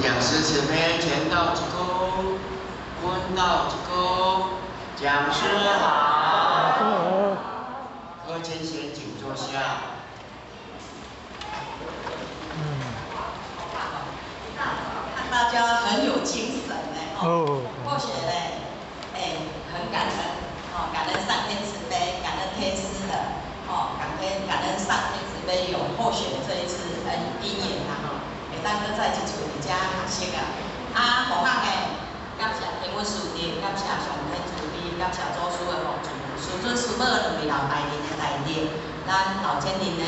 講師慈悲，前道鞠躬，坤道鞠躬，講師好。各位前賢，請坐下。看大家很有精神呢，哦，或許呢，哎，很感恩，哦，感恩上天慈悲，感恩天師的，哦，感恩上天慈悲有後學這一次恩因緣啦，吼，會當閣再一次佇遮學習啊，啊，何項呢？感謝天阮師弟，感謝上天慈悲，感謝祖師的護持，師尊師母兩位老大人的大德，咱老前人的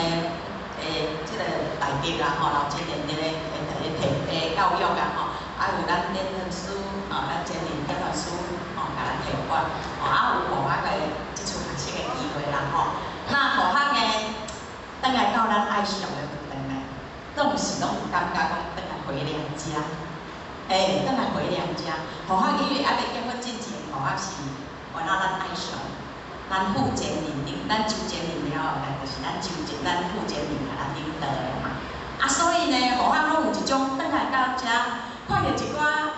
這个大德啦吼，老前人的的教育啊吼，啊有咱典範師吼，咱前人典範師吼，共咱提拔，吼啊有予我个這次學習的機會啦吼。那何項呢？轉來到咱愛上的學堂呢，總是攏有感覺講轉來回娘家。欸，轉來回娘家，何項因為猶未結婚之前，何項是原來咱愛上，咱父前認定，咱周前認了後來就是咱周前，咱父前認共咱領導的嘛。啊，所以呢，何項攏有一種轉來到遮，看著一寡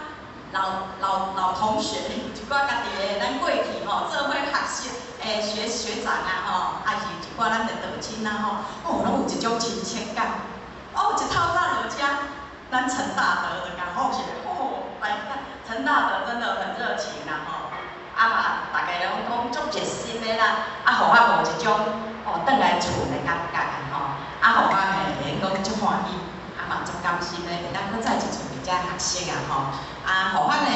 老同學，一寡家己的咱過去吼做伙學習的學長啊吼，抑是一寡咱的道親啊吼，哦，攏有一種親切感。哦，一透早落遮，咱陳大德就共好勢，哦，來陳大德真的很熱情啦吼，啊嘛，逐家攏講足熱心的啦，啊，予我無一種哦轉來厝的感覺啊吼，啊，予我會用講足歡喜，啊嘛足甘心的，會當閣再一次佇遮學習啊吼，啊，予我呢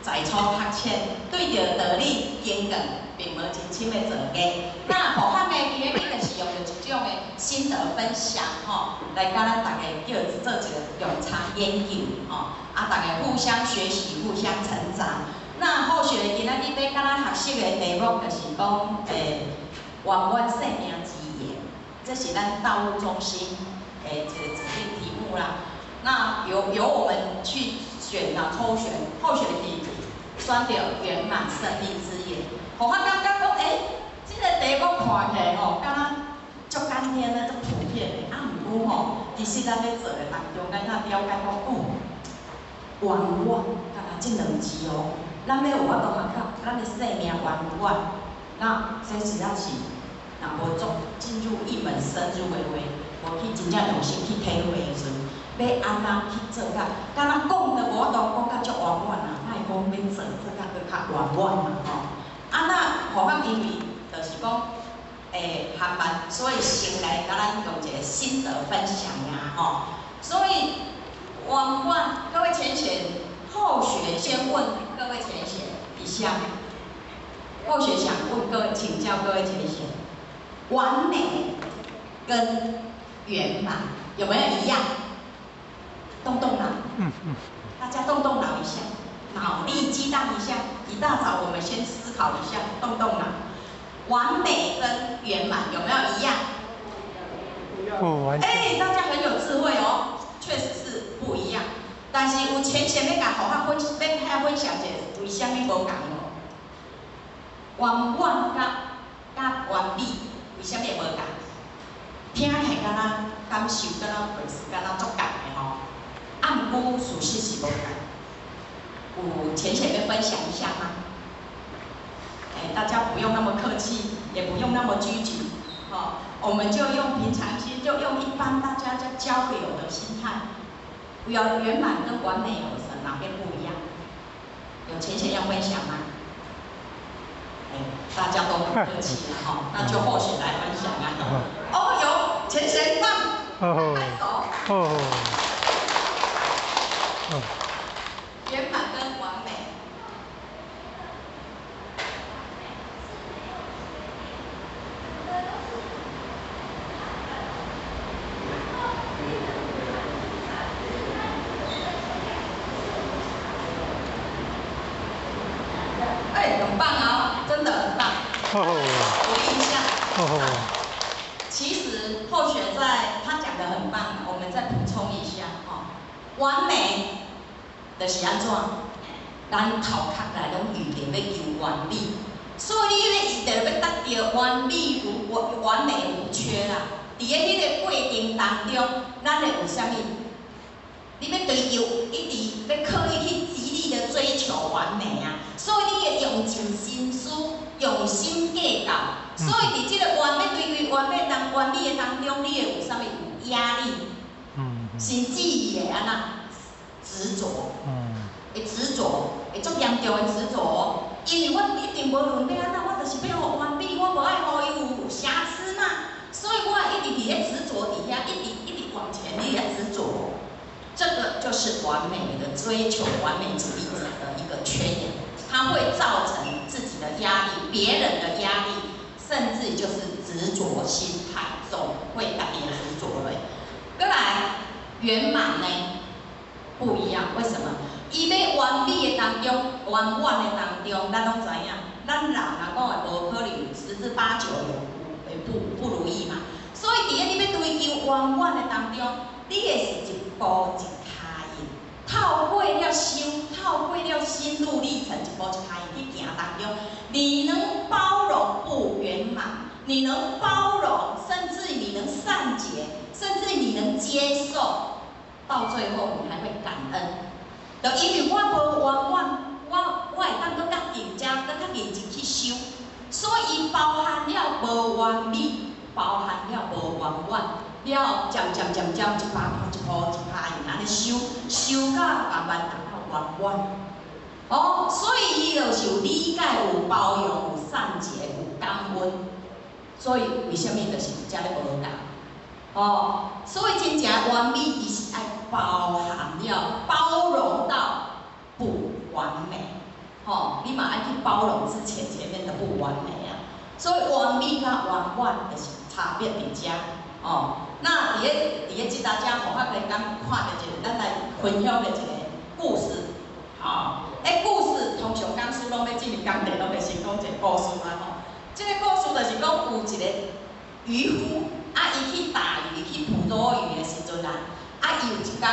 在初學淺，對著道理經見並無真深的造詣。那予我呢，今日就是用著一種的心得分享吼，來佮咱逐家叫做一個用餐研究吼，啊，逐家互相學習，互相成長。那後續今仔日欲佮咱學習的題目就是講，圓滿生命之言，這是咱道務中心的一個指定題目啦。那由我們去選啊，抽選候選題，選著圓滿生命之言。予我感覺講，欸，這個題目看起來吼，敢若足簡單的，足普遍的，啊，毋過吼，其實咱咧做的當中，咱較了解講，哦，圓滿，敢若這兩字哦，咱欲有法度學到咱的生命圓滿，那這實在是，若無足進入一門深入的話，無去真正用心去體會的時陣，欲按怎去做到？敢若講都無法度講甲足圓滿啊，莫講欲做做甲閣較圓滿嘛吼。啊，那何況因為就是講，含辦，所以先來共咱用一個心得分享呀吼。所以圓滿，各位淺顯後學先問各位淺顯一下，後學想問各位，請教各位淺顯，完美跟圓滿有沒有一樣？動動腦，大家動動腦一下，腦力激盪一下。一大早我們先思考一下，動動腦，完美跟圓滿有沒有一樣？不完全。欸，大家很有智慧哦，確實是不一樣。但是有淺顯欲共予我分，欲遐分享一下，為啥物無仝哦？圓滿佮完美，為啥物會無仝？聽起來敢若感受，敢若會是敢若足仝的吼。啊，毋過事實是無仝。有淺顯欲分享一下嗎？欸，大家不用那麼客氣，也不用那麼拘謹，哦，我們就用平常心，就用一般大家在交流的心態。有圓滿跟完美有什哪邊不一樣？有淺顯要分享嗎？欸，大家都很客氣了哈，那就後學來分享啊。哦，有淺顯棒，拍手。哦。圓滿跟完美。欸，很棒哦，真的很棒。鼓勵一下。其實後學在他講得很棒，我們再補充一下哈。完美就是按怎？咱頭殼內攏預定欲求完美，所以你咧預定欲達到完美無完美無缺啦。佇咧彼個過程當中，咱會有啥物？你欲追求，一直欲刻意去極力的追求完美啊，所以你會用盡心思，用心計較。所以佇這个完美追求完美的當中，你會有啥物？有壓力，甚至會按怎執著，會執著，會足嚴重的執著哦。因為我一定無論欲按怎，我就是欲予完美，我無愛予伊有瑕疵嘛。所以我一直佇咧執著底下，一直一直往前，你咧執著。這個就是完美的追求、完美主義者的一個缺點，它會造成自己的壓力、別人的壓力，甚至就是執著心太重，會特別執著的。過來圓滿呢不一樣，為什麼？伊欲完美的當中、圓滿的當中，咱攏知影，咱人若講會無可能十之八九有會不如意嘛。所以佇咧你欲追求圓滿的當中，你會是一步一跤印，透過了修，透過了心路歷程，一步一跤印去行當中，你能包容不圓滿，你能包容，甚至你能善解，甚至你能接受，到最後你還會感恩。就因為我無圓滿，我會當閣較認真，閣較認真去修，所以包含了無完美，包含了無圓滿。了，漸漸漸漸，一步一步一跤印按呢修，修到慢慢達到圓滿。哦，所以伊就是有理解、有包容、有善解、有感恩。所以為啥物就是遮咧無仝？哦，所以真正完美，伊是愛包含了、包容到不完美。吼，你嘛愛去包容之前前面的不完美啊。所以完美佮圓滿就是差別佇遮。哦，那佇咧這搭遮吼，較簡單看著一个，咱來分享的一個故事。吼，欸，故事通常講師攏欲進入工地，攏會先講一個故事嘛吼。這個故事就是講有一個漁夫，啊，伊去打魚、去捕捉魚的時陣啊，啊，伊有一工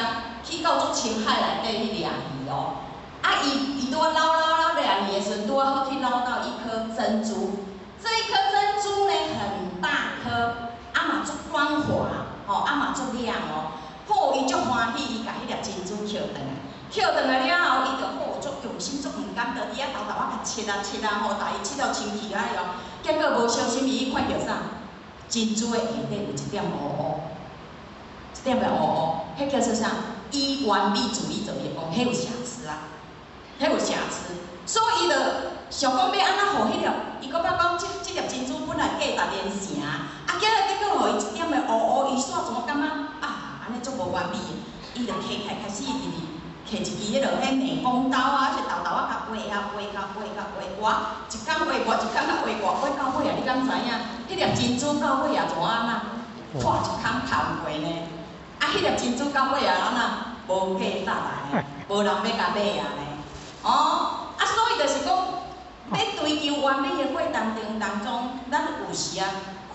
去到足深海內底去掠魚哦。啊，伊拄仔撈撈撈掠魚的時陣，拄仔好去撈到一顆珍珠。這一顆珍珠呢，很大顆。啊嘛足光滑，吼，啊嘛足亮哦。好，伊足歡喜，伊共彼粒珍珠抾轉來，抾轉來了後，伊就好足用心，足毋甘，就佇遐沓沓仔共切啊切啊吼，共伊切到清氣啊哦。結果無小心，伊看著啥？珍珠的下底有一點烏烏，一點的烏烏，彼叫做啥？以完美主義者伊講，彼有瑕疵啊，彼有瑕疵，所以伊就想講欲按怎予彼粒，伊感覺講這粒珍珠本來價值連城，啊，結果予伊一點的烏烏，伊煞怎麼感覺啊，按呢足無完美的，伊就摕起來開始直直摕一支彼落彼美工刀啊，是沓沓仔共劃啊劃啊劃啊劃，哇，一工劃過，一工仔劃過，劃到尾啊，你敢知影？彼粒珍珠到尾啊怎按怎？破一空空過呢？啊，彼粒珍珠到尾啊按怎？無價值啊呢，無人欲共買啊呢。哦，啊，所以就是講，欲追求完美的過程當中，咱有時啊，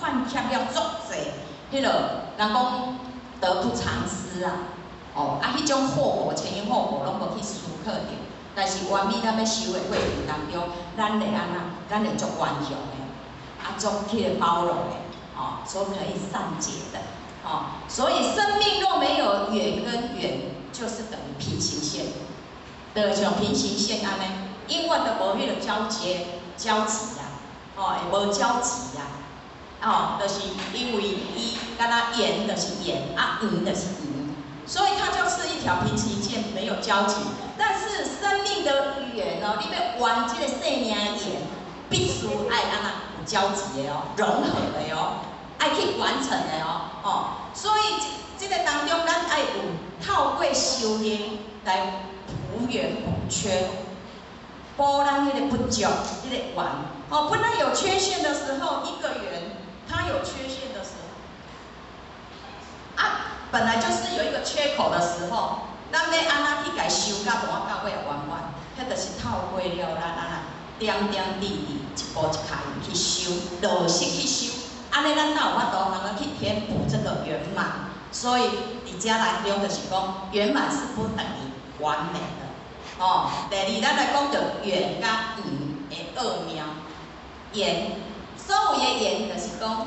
欠缺了足濟，彼落人講得不償失啊。哦，啊，彼種後果、前因後果攏無去思考著。但是完美咱欲修的過程當中，咱會按怎？咱會足頑強的，啊，足彼个包容的，哦，說可以善解的，哦。所以生命若沒有圓跟圓，就是等於平行線，就像平行線按呢，永遠都無彼个交接、交集啊，哦，會無交集啊，哦，就是因為伊敢若圓就是圓，啊，圓就是圓。所以它就是一條平行線，沒有交集。但是生命的緣哦，你欲完這個生命的緣，必須愛按怎有交集的哦，融合的哦，愛去完成的哦，哦。所以這這個當中，咱愛有透過修行來補圓補缺，補咱彼个不足，彼个圓。哦，本來有缺陷的時候，一個圓它有缺陷的時候，啊。本來就是有一個缺口的時候，咱欲按怎去共修到換到尾圓滿？彼就是透過了咱按怎點點滴滴，一步一跤印去修，落實去修，按呢咱才有法度通去填補這個圓滿。所以佇遮內中就是講，圓滿是不等於完美的。哦，第二，咱來講著圓佮圓的奧妙。緣，所謂的緣就是講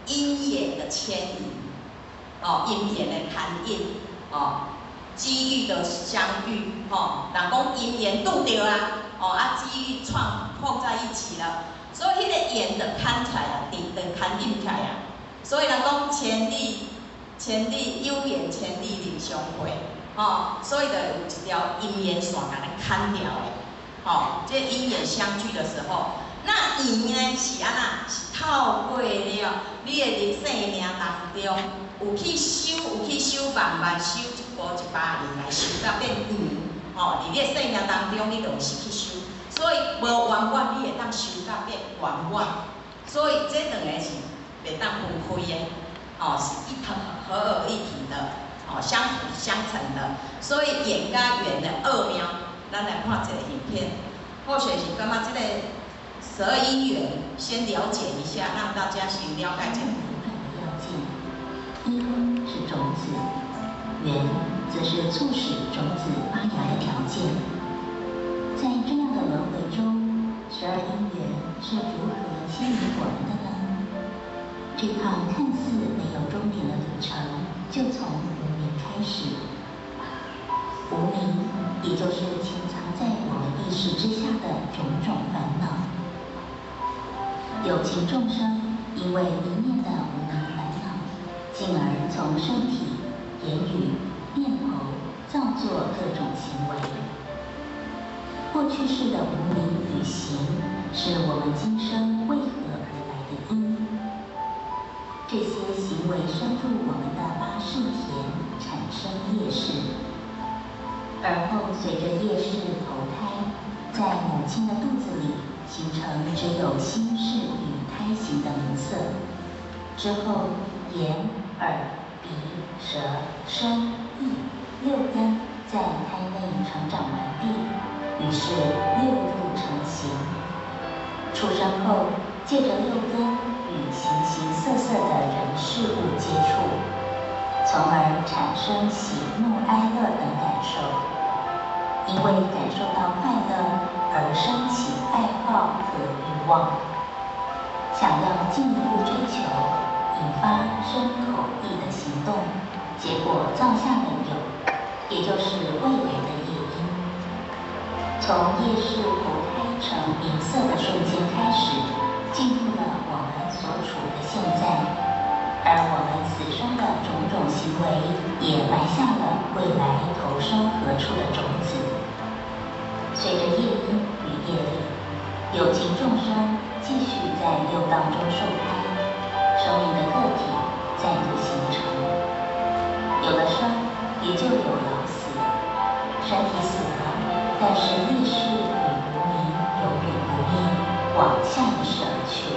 因緣的牽引。哦，因緣的牽引，哦，機遇的相遇，吼，人講姻緣拄著啊，哦啊，機遇創碰在一起了，所以彼個緣就牽起來啊，就牽引起來啊。所以人講千里千里有緣千里能相會，吼，所以就有一條姻緣線共咱牽牢的，吼，這姻緣相聚的時候，那緣呢是按怎？是透過了你的人生命當中，有去修，慢慢修一步一把緣來修到變緣，吼，佇你的生命當中，你就是去修，所以無圓滿，你會當修到變圓滿，所以這兩个是袂當分開的，吼，是一體合而一體的，吼，相輔相成的。所以緣佮緣的奧妙，咱來看一个影片，或許是感覺這个十二因緣，先了解一下，讓大家先了解一下。因是種子，緣則是促使種子發芽的條件。在這樣的輪迴中，十二因緣是如何牽引我們的呢？這趟看似沒有終點的旅程，就從無明開始。無明，也就是潛藏在我們意識之下的種種煩惱。有情眾生因為一念的無明煩惱，進而從身體、言語、念頭造作各種行為。過去世的無明與行，是我們今生為何而來的因。這些行為深入我們的八識田，產生業識，而後隨着業識投胎，在母親的肚子裡形成只有心識與胎形的名色。之後，眼、耳、鼻、舌、身、意六根在胎內成長完畢，於是六入成形。出生後，借着六根與形形色色的人事物接觸，從而產生喜怒哀樂等感受。因為感受到快樂而生起愛好和慾望，想要進一步追求，引發身口意的行動，結果造下了有，也就是未來的業因。從業識投胎成名色的瞬間開始，進入了我們所處的現在，而我們此生的種種行為，也埋下了未來投生何處的種子。隨着業因與業力，有情眾生繼續在六道中受胎，生命的個體再度形成。有了生，也就有老死。身體死了，但是意識與無明永遠不滅，往下一世而去。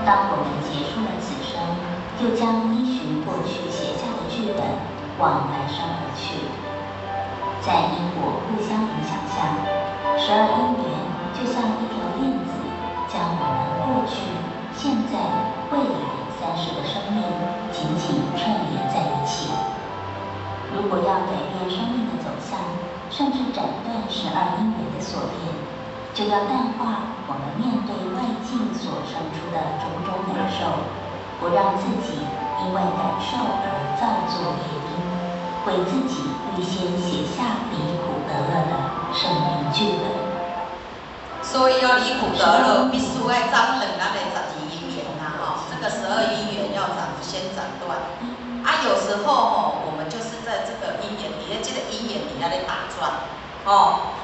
當我們結束了此生，又將依循過去寫下的劇本往來生而去。在因果互相影響下，十二因緣就像一條鏈子，將我們過去、現在、未來三世的生命緊緊串聯在一起。如果要改變生命的走向，甚至斬斷十二因緣的鎖鏈，就要淡化我們面對外境所生出的種種感受，不讓自己因為感受而造作業因，為自己預先寫下離苦得樂的生命劇本。所以要離苦得樂，必須愛斬斷咱的十二因緣啦，吼，這個十二因緣要斬，先斬斷。啊，有時候吼，我們就是在這個因緣，佇咧這個因緣底下咧打轉，吼。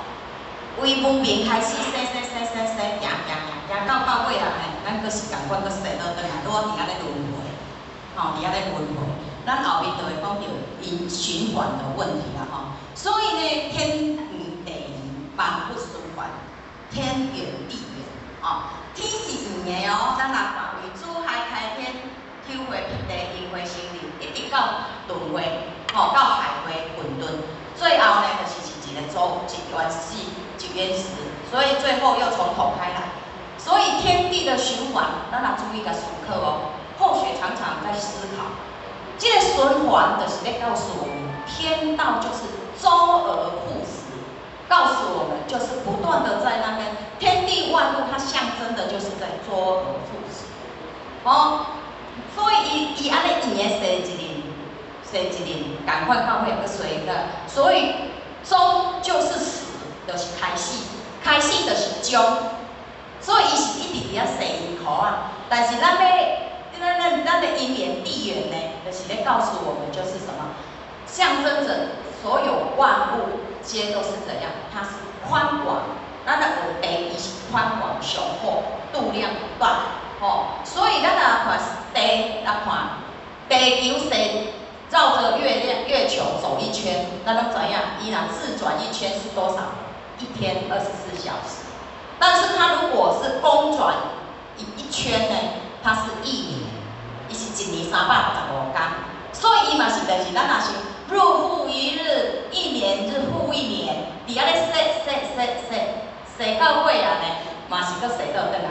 為無明開始，生生生生生，行行行，行到尾啊，嘿，咱閣是仝款，閣生倒轉來，拄仔佇遐咧輪迴，吼，佇遐咧輪迴。咱後面就會講著因循環的問題啦，吼。所以呢，天圓地圓，萬物循環，天圓地圓，哦，天是圓的哦，咱若看為子海開天，丘花辟地，陰花生靈，一直到輪迴，吼，到海會混沌，最後呢，就是一個周，一原始，一原始，所以最後又從頭開來。所以天地的循環，咱若注意共思考哦。後學常常在思考，這個循環就是咧告訴我們，天道就是周而復始，告訴我們就是不斷的在那邊，天地萬物它象徵的就是在周而復始，哦，所以伊按呢圓的踅一輪，洗一輪，仝款到尾閣洗的，所以終就是始，就是開始，開始就是終，所以伊是一直佇遐洗衣褲啊。但是咱欲，咱的因緣地緣呢，就是咧告訴我們，就是什麼？象徵著所有萬物皆都是怎樣？它是寬廣，咱的學地伊是寬廣雄厚，度量大，吼。所以咱若看地，若看地球踅繞著月亮、月球走一圈，咱攏知影，伊若自轉一圈是多少？一天24小時。但是它如果是公轉一圈呢，它是一年，伊是一年365天。所以伊嘛是，就是咱若是日復一日，一年日復一年，佇遐咧踅踅踅踅踅到尾啊呢，嘛是閣踅倒轉來。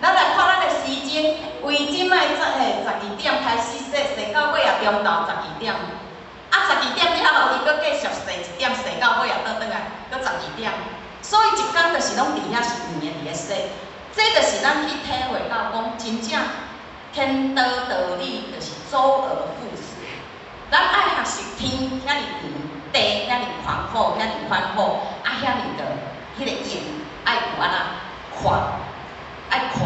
咱來看咱的時間，為這擺十嘿12點開始踅，踅到尾啊中晝十二點。啊，十二點了後，伊閣繼續踅一點，踅到尾啊倒轉來，閣十二點。所以一工就是攏佇遐是圓的佇咧踅，這就是咱去體會到講，真正天道道理就是周而復始。咱愛學習天遐爾圓，地遐爾寬厚，遐爾寬厚，啊遐爾的彼個緣愛有按怎寬，愛寬。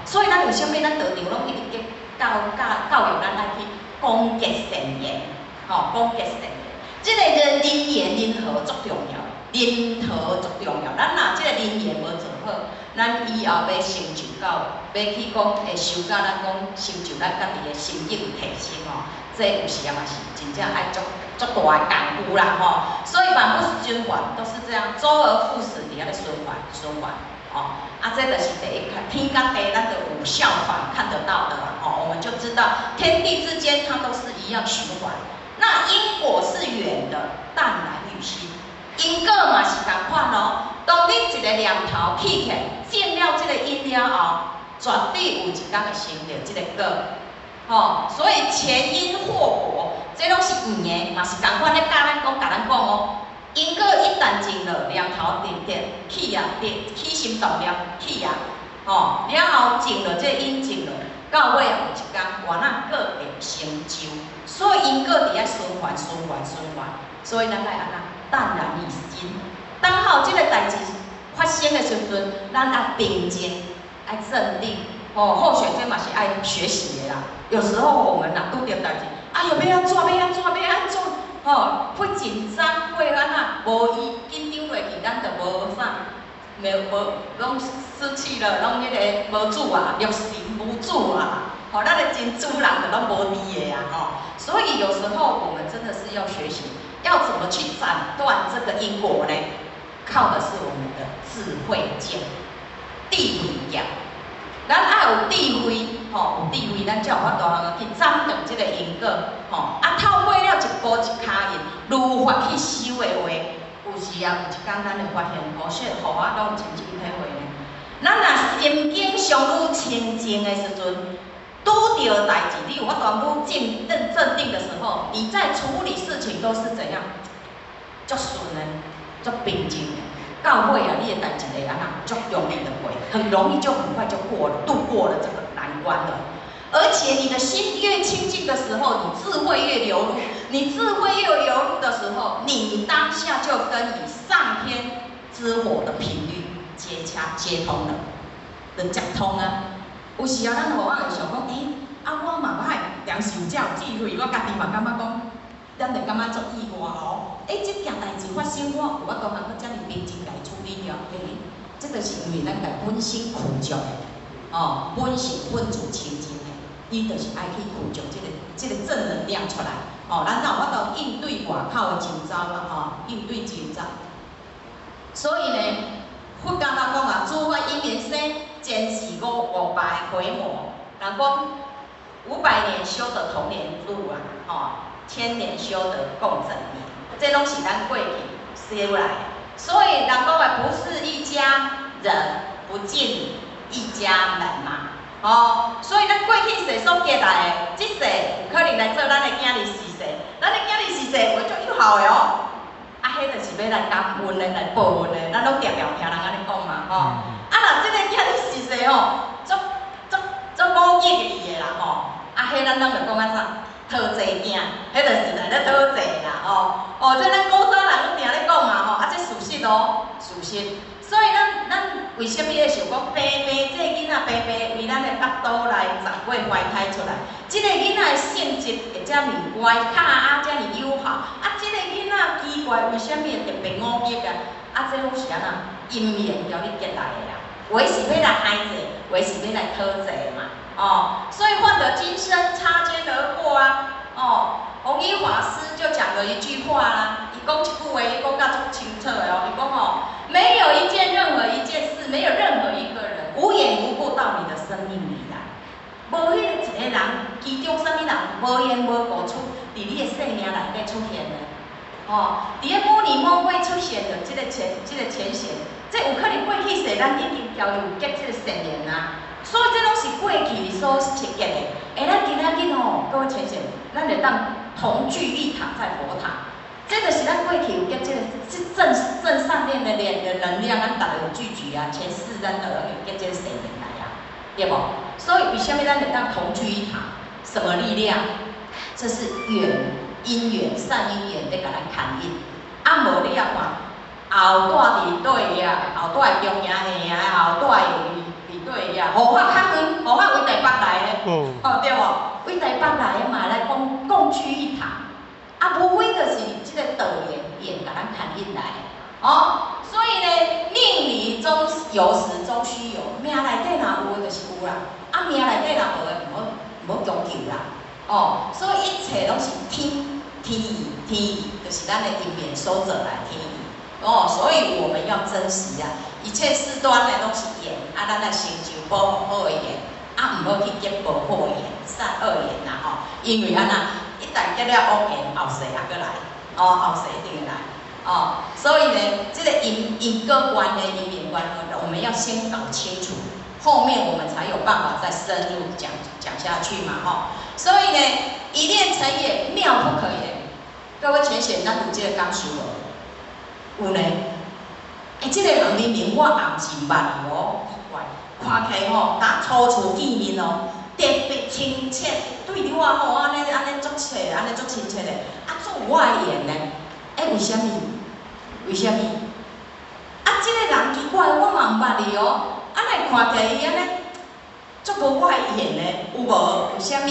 所以咱為啥物咱道場攏一直咧教教教育咱愛去廣結善緣，吼，廣結善緣。這個人人緣人和足重要的，人和足重要。咱若這個人緣無做好，咱以後欲成就到，欲去講會修到咱講成就咱家己的心境提升吼，這有時啊嘛是真正愛足足大的功夫啦吼。所以萬物循環都是這樣，周而復始，佇遐咧循環循環，吼。啊，這就是第一，天佮地咱就有效法看得到的啦，吼，我們就知道天地之間它都是一樣循環。那因果是遠的，淡然於心。因果嘛是仝款哦。當你一個念頭起起來，種了這個因了後，絕對有一天會成就這個果，吼。所以前因後果，這攏是圓的，嘛是仝款咧教咱講，共咱講哦。因果一旦種落，念頭直直起啊，直起心動念起啊，吼，了後種落這個因種落，到尾也有一天，原來果會成就。所以因果佇遐循環、循環、循環，所以咱愛按怎淡然於心。當好這個代誌發生的時陣，咱愛平靜，愛鎮定。吼，後學這嘛是愛學習的啦。有時候我們若拄著代誌，哎喲，欲按怎，欲按怎，欲按怎，吼，會緊張，會按怎，無伊緊張落去，咱就無啥，沒無攏失去了，攏彼個無主啊，六神無主啊，吼，咱的真主人就攏無佇的啊，吼。所以有時候我們真的是要學習，要怎麼去斬斷這個因果呢？靠的是我們的智慧劍、智慧劍。咱愛有智慧，吼，有智慧，咱才有法度通去斬斷這個因果，吼。啊，透過了一步一跤印，如法去修的話，有時啊，有一工咱會發現，哦，說予我攏有親身體會呢。咱若心境相愈清淨的時陣，拄著代誌，你有法度愈鎮鎮鎮定的時候，你在處理事情都是怎樣？足順的，足平靜的。到尾啊，你的代誌會按怎？足容易的過，很容易就很快就過了，度過了這個難關了。而且你的心越清淨的時候，你智慧越流露，你智慧越流露的時候，你當下就跟你上天之火的頻率接洽接通了，就接通啊。有時啊，咱偶爾會想講，欸，啊，我嘛愛定是有這有智慧，我家己嘛感覺講，咱就感覺足意外哦。欸，這件代誌發生，我有法度通閣遮爾平靜來處理掉。欸，這就是因為咱家本身具足的，哦，本性本自清淨的，伊就是愛去具足這個正能量出來。哦，咱才有法度應對外口的周遭啦，吼，應對周遭。所以呢，佛教來講啊，諸法因緣生，前世五百回魔。人講500年修得同年路啊，吼，千年修得共枕眠，這攏是咱過去修來的。所以人講的不是一家人，不進一家門嘛。哦，所以咱過去世所結來的，這世有可能來做咱的囝兒婿婿，咱的囝兒婿婿會足有孝的哦。啊，彼就是欲來感恩的，來報恩的，咱攏定定聽人按呢講嘛，吼。啊，若這個囝兒婿婿吼，足足足無義氣的啦，吼。啊，彼咱攏會講按怎？討債囝，彼就是來咧討債啦，哦，哦，這咱古早人攏定咧講嘛，吼，啊，這事實哦，事實。所以咱為啥物會想講白白這囡仔白白為咱的腹肚內10月懷胎出來，這个囡仔的性質會遮爾乖，巧啊遮爾友好，啊，這个囡仔奇怪，為啥物會特別五激啊？啊，這攏是按怎因緣共你結來的啦，有的是欲來害債，有的是欲來討債嘛，哦，所以換得今生擦肩而過啊，哦，弘一法師就講了一句話啦，伊講一句話，伊講甲足清楚的哦，伊講哦，沒有一件任何一件事，沒有任何一個人無緣無故到你的生命裡來，無彼個一個人，其中啥物人無緣無故出佇你的生命內底出現的，哦，佇个母尼魔鬼出現的這個淺顯，這有可能過去世咱已經交伊有結這個善緣啊，所以這攏是過去所結的。欸，咱今仔日吼，各位淺顯，咱會當同聚一堂在佛塔，這就是咱過去有結這個這正正上面的念的能量，咱逐个有聚集啊，前世咱都有結這個善緣來啊，對無？所以為啥物咱會當同聚一堂？什麼力量？這是緣因緣善因緣咧共咱牽引。啊，無你也看，後帶佇佗啊，後帶中營下啊，後帶佇佗啊，護法較遠，護法為台北來的，哦對無？為台北來的嘛，來共共聚一堂。啊，無非就是這個道緣緣共咱牽引來，哦，所以呢，命裡終有時終須有，命內底若有的就是有啦，啊，命內底若無的，毋好強求啦，哦，所以一切攏是天天意，天意就是咱的因緣所造來天意，哦，所以我們要珍惜啊，一切事端的攏是緣，啊，咱來成就保護好的緣，啊，毋好去結無好緣、善惡緣啦，吼，因為按怎？一旦結了惡緣，後世猶閣來，哦，後世一定會來，哦，所以呢，這個因因果關係、因緣關係，我們要先搞清楚，後面我們才有辦法再深入講講下去嘛，吼。所以呢，一念成緣，妙不可言。各位淺顯，咱有這個感受無？有呢。欸，這個人明明我也毋是毋捌伊哦，奇怪，看起來吼，呾初次見面哦，特別親切，對著我吼，按呢按呢足切，按呢足親切的，啊，足有我的緣呢。欸，為啥物？為啥物？啊，這個人奇怪，我嘛毋捌伊哦，啊，哪會看起來伊按呢足無我的緣呢？有無？為啥物？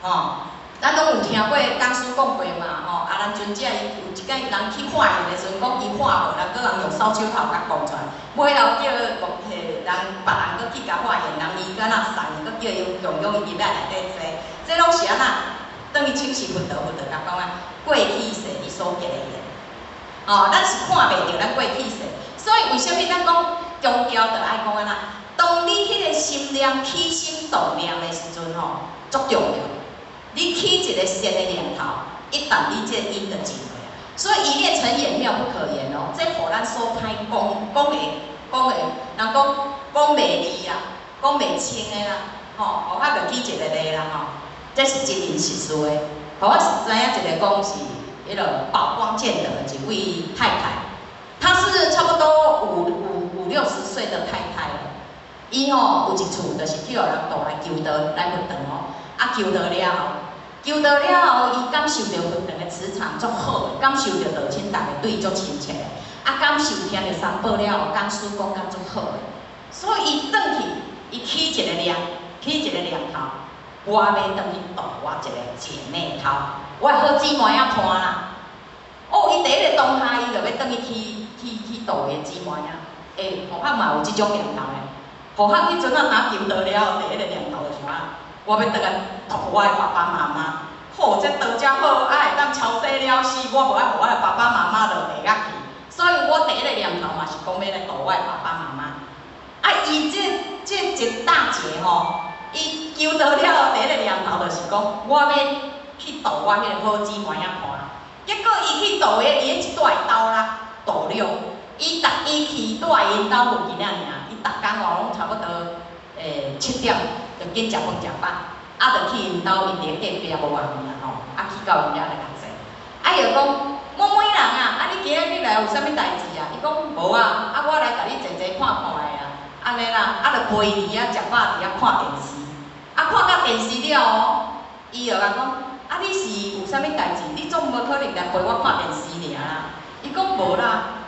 哦，咱攏有聽過講師講過嘛，吼，啊，咱尊者伊有一擺人去化緣的時陣，講伊化無，人閣人用掃帚頭共講出來，尾後叫講彼人別人閣去共化緣，人伊敢若送伊，閣叫伊共用伊入來內底坐，這攏是按怎？轉去請示佛陀，佛陀共講啊，過去世你所結的緣，哦，咱是看袂著咱過去世，所以為啥物咱講強調著愛講按怎？當你彼個心念起心動念的時陣吼，足重要。你起一個善的念頭，一旦你這個因就盡了。所以一念成緣，妙不可言哦。這予咱所歹講講的講的，人講講袂利啦，講袂清的啦，吼，予我就舉一個例啦，吼，這是真人實事的。予我是知影一個講是彼个寶光見的一位太太，她是差不多五六十歲的太太了。伊吼有一次就是去予人渡來求道來佛堂哦，啊求道了後，求道了後，伊感受著佛堂的磁場足好，感受著道親逐家對伊足親切的，啊感受聽著三寶了後，講師講甲足好的，所以伊轉去，伊起一個念，起一個念頭，我欲轉去度我一個姐妹淘，我的好姊妹仔伴啦。哦，伊第一個當下，伊就欲轉去去去度伊的姊妹仔，欸，護法嘛有這種念頭的。護法彼陣啊，若求道了後，第一個念頭就是啥？我欲轉來度我的爸爸媽媽。好，這道遮好，啊會當超生了死，我無愛予我的爸爸媽媽落地獄去。所以我第一個念頭嘛是講欲來度我的爸爸媽媽。啊，伊這一大姐吼，伊求道了後，第一個念頭就是講，我欲去度我彼個好姊妹仔伴。結果伊去度的，伊一蹛兜啦，度了。伊逐伊去蹛𪜶兜附近爾爾，伊逐工哦攏差不多7點就緊食飯食飽，啊就去𪜶兜，𪜶佇隔壁無偌遠啦吼，啊去到𪜶遐來較濟。啊伊就講，某某人啊，啊你今仔日來有啥物代誌啊？伊講無啊，啊我來共你坐坐看看的啊，按呢啦，啊就陪伊佇遐食飽，佇遐看電視，啊看到電視了哦，伊就共講，啊你是有啥物代誌？你總無可能來陪我看電視爾啦。伊講無啦，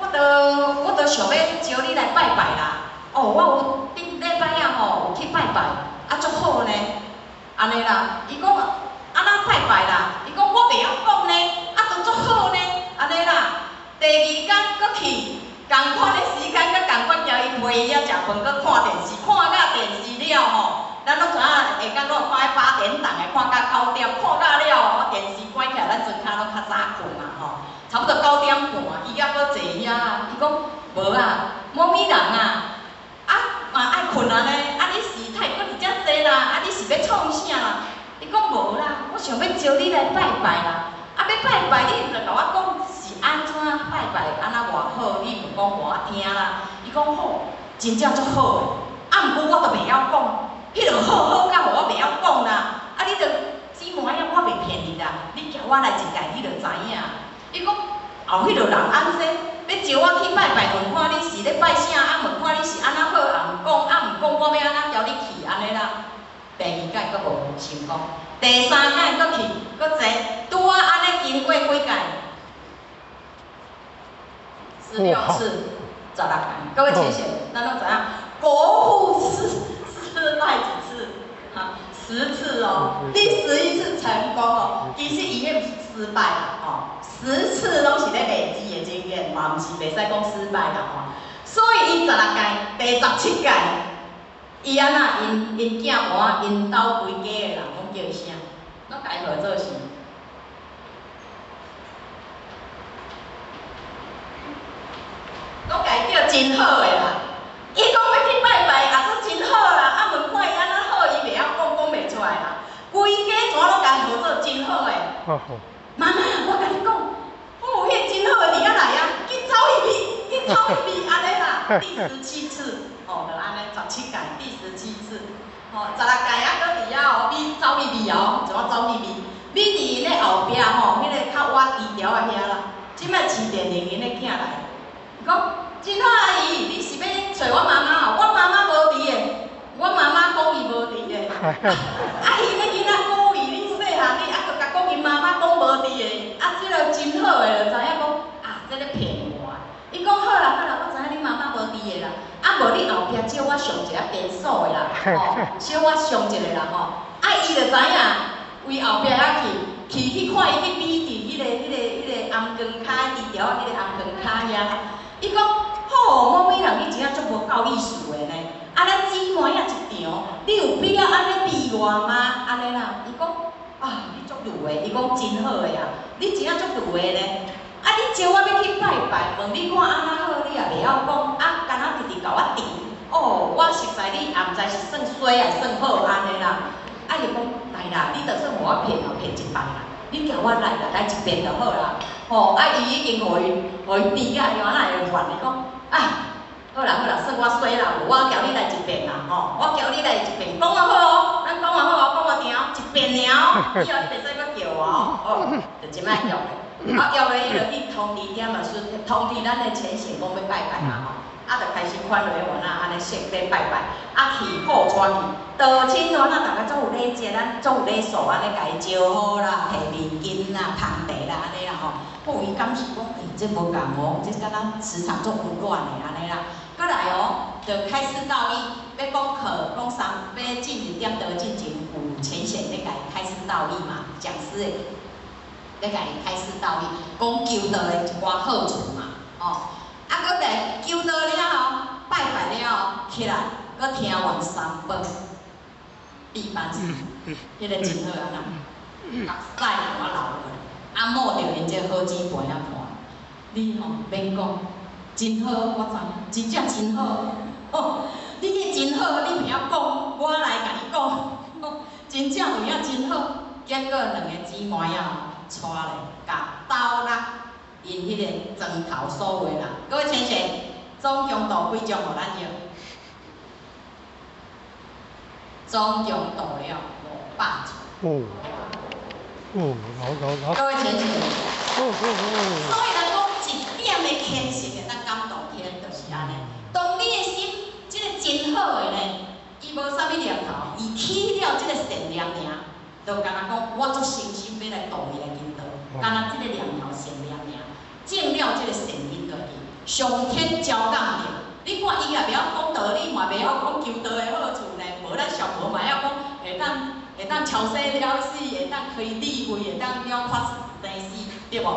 我都想欲招你來拜拜啦。哦，我有頂禮拜仔吼有去拜拜，啊足好呢，按呢啦。伊講按怎拜拜啦？伊講我袂曉講呢，啊都足好呢，按呢啦。第二工閣去，仝款的時間閣仝款，叫伊陪伊遐食飯，閣看電視，看甲電視了吼。咱攏知影，下工攏有看彼八點檔的，看到9點，看到了後，電視關起來，咱莊跤攏較早睏嘛吼，差不多9點半，伊猶閣坐遐，伊講無啊，某咪人啊，啊嘛愛睏啊呢，啊你是太閣佇遮坐啦，啊你是欲創啥啦？伊講無啦，我想欲招你來拜拜啦，啊欲拜拜，你著共我講是按怎拜拜，按怎偌好，你毋講予我聽啦。伊講好，真正足好的，啊毋過我都袂曉講。彼落好好甲予我袂曉講啦，啊你著姊妹仔，我袂騙你啦，你交我來一屆，你就知影。伊講後彼落人按怎欲招我去拜拜，問看你是咧拜啥，啊問看你是按怎好，也毋講，啊毋講我欲按怎交你去按呢啦。第二屆閣無成功，第三屆閣去，閣坐，拄仔按呢經過幾屆？16次，16屆。各位淺顯，咱攏知影，國父失敗幾次？哈，10次哦，第11次成功哦。其實伊彼毋是失敗啦，吼，10次攏是咧累積的經驗，嘛毋是袂使講失敗啦，吼。所以伊16屆，第17屆，伊按怎？𪜶𪜶囝婆𪜶兜規家的人攏叫伊啥？攏共伊號做啥？攏共伊叫真好的啦。伊講欲去拜拜，也做真好啦。啊，問看伊按怎好，伊袂曉講，講袂出來啦。規家全攏共伊號做真好的。媽媽，我共你講，哦，彼個真好的佇遐來啊，緊走去去，緊走去去，按呢啦。第17次，吼，就按呢，17屆，第17次，吼，16屆猶閣佇遐哦，咪走去咪哦，怎啊走去咪？咪佇𪜶的後壁吼，彼個較倚低調仔遐啦。這擺市電鈴𪜶的囝來，伊講。真好阿姨，你是欲揣我媽媽哦？我媽媽無佇的，我媽媽講伊無佇的。啊，𪜶的囡仔鼓勵恁細漢，你猶閣共講𪜶媽媽講無佇的，啊，這个真好的就知影講啊，這咧騙我。伊講好啦好啦，我知影恁媽媽無佇的啦。啊，無你後壁借我上一下電鎖的啦，吼，小我上一下啦吼。啊，伊就知影，為後壁遐去，去去看伊去比佇彼個頷光跤低調彼個頷光跤遐。伊講。好，某咪人，你真正足無夠意思的呢。啊，咱姊妹仔一場，你有必要按呢比我嗎？按呢啦，伊講啊，你足魯的，伊講真好的啊，你真正足魯的呢。啊，你招我欲去拜拜，問你看按怎好，你也袂曉講，啊，敢若直直共我甜。哦，我實在你也毋知是算衰抑是算好按呢啦。啊，伊講來啦，你就算予我騙哦，騙一擺啦，你叫我來啦，來一遍就好啦。吼，啊，伊已經予伊甜甲，伊按怎會煩？伊講。啊，好啦好啦，算我衰啦，無我交你來一遍啦，吼，我交你來一遍，講啊好哦，咱講啊好哦，講我聽哦，一遍爾哦，以後你袂使閣叫我哦，哦，就這擺約咧，啊約咧，伊就去通知點啊，說通知咱的淺顯講欲拜拜嘛吼，啊就開始款落原啊，按呢設禮拜拜，啊去好帶去，道親哦，咱逐家總有禮節，咱總有禮數按呢共伊招呼啦，提面巾啦、捧茶啦，按呢啦吼。哦，伊感受講，欸，這無仝哦，這敢若磁場足溫暖的按呢啦。閣來哦，就開示道義，欲講課講三，欲進入點道進前有淺顯咧共伊開示道義嘛，講師的咧共伊開示道義，講求道的一寡好處嘛，吼。啊，閣來求道了後，拜拜了後，起來，閣聽完三本畢班詩，彼個真好啊，目屎予我流落來。啊，摸著𪜶這個好姊妹仔看，你吼免講，真好，我知影，真正真好。哦，你彼真好，你袂曉講，我來共你講，真正有影真好。結果兩个姊妹仔吼，帶咧，共斗落𪜶彼个床頭所有的人，各位淺顯，總共度幾張予咱用？總共度了500張。哦。哦，老老老。各位淺顯，所以人講一點的虔誠會當感動天，就是按呢。當你的心這個真好的呢，伊無啥物念頭，伊起了這個善念爾，就敢若講，我足誠心欲來度伊來引導，敢若這個念頭善念爾，種了這個善因落去，上天招感著。你看伊也袂曉講道理，嘛袂曉講求道的好處呢，無咱上無嘛曉講會當超生了死，會當開智慧，會當了法生死，對無？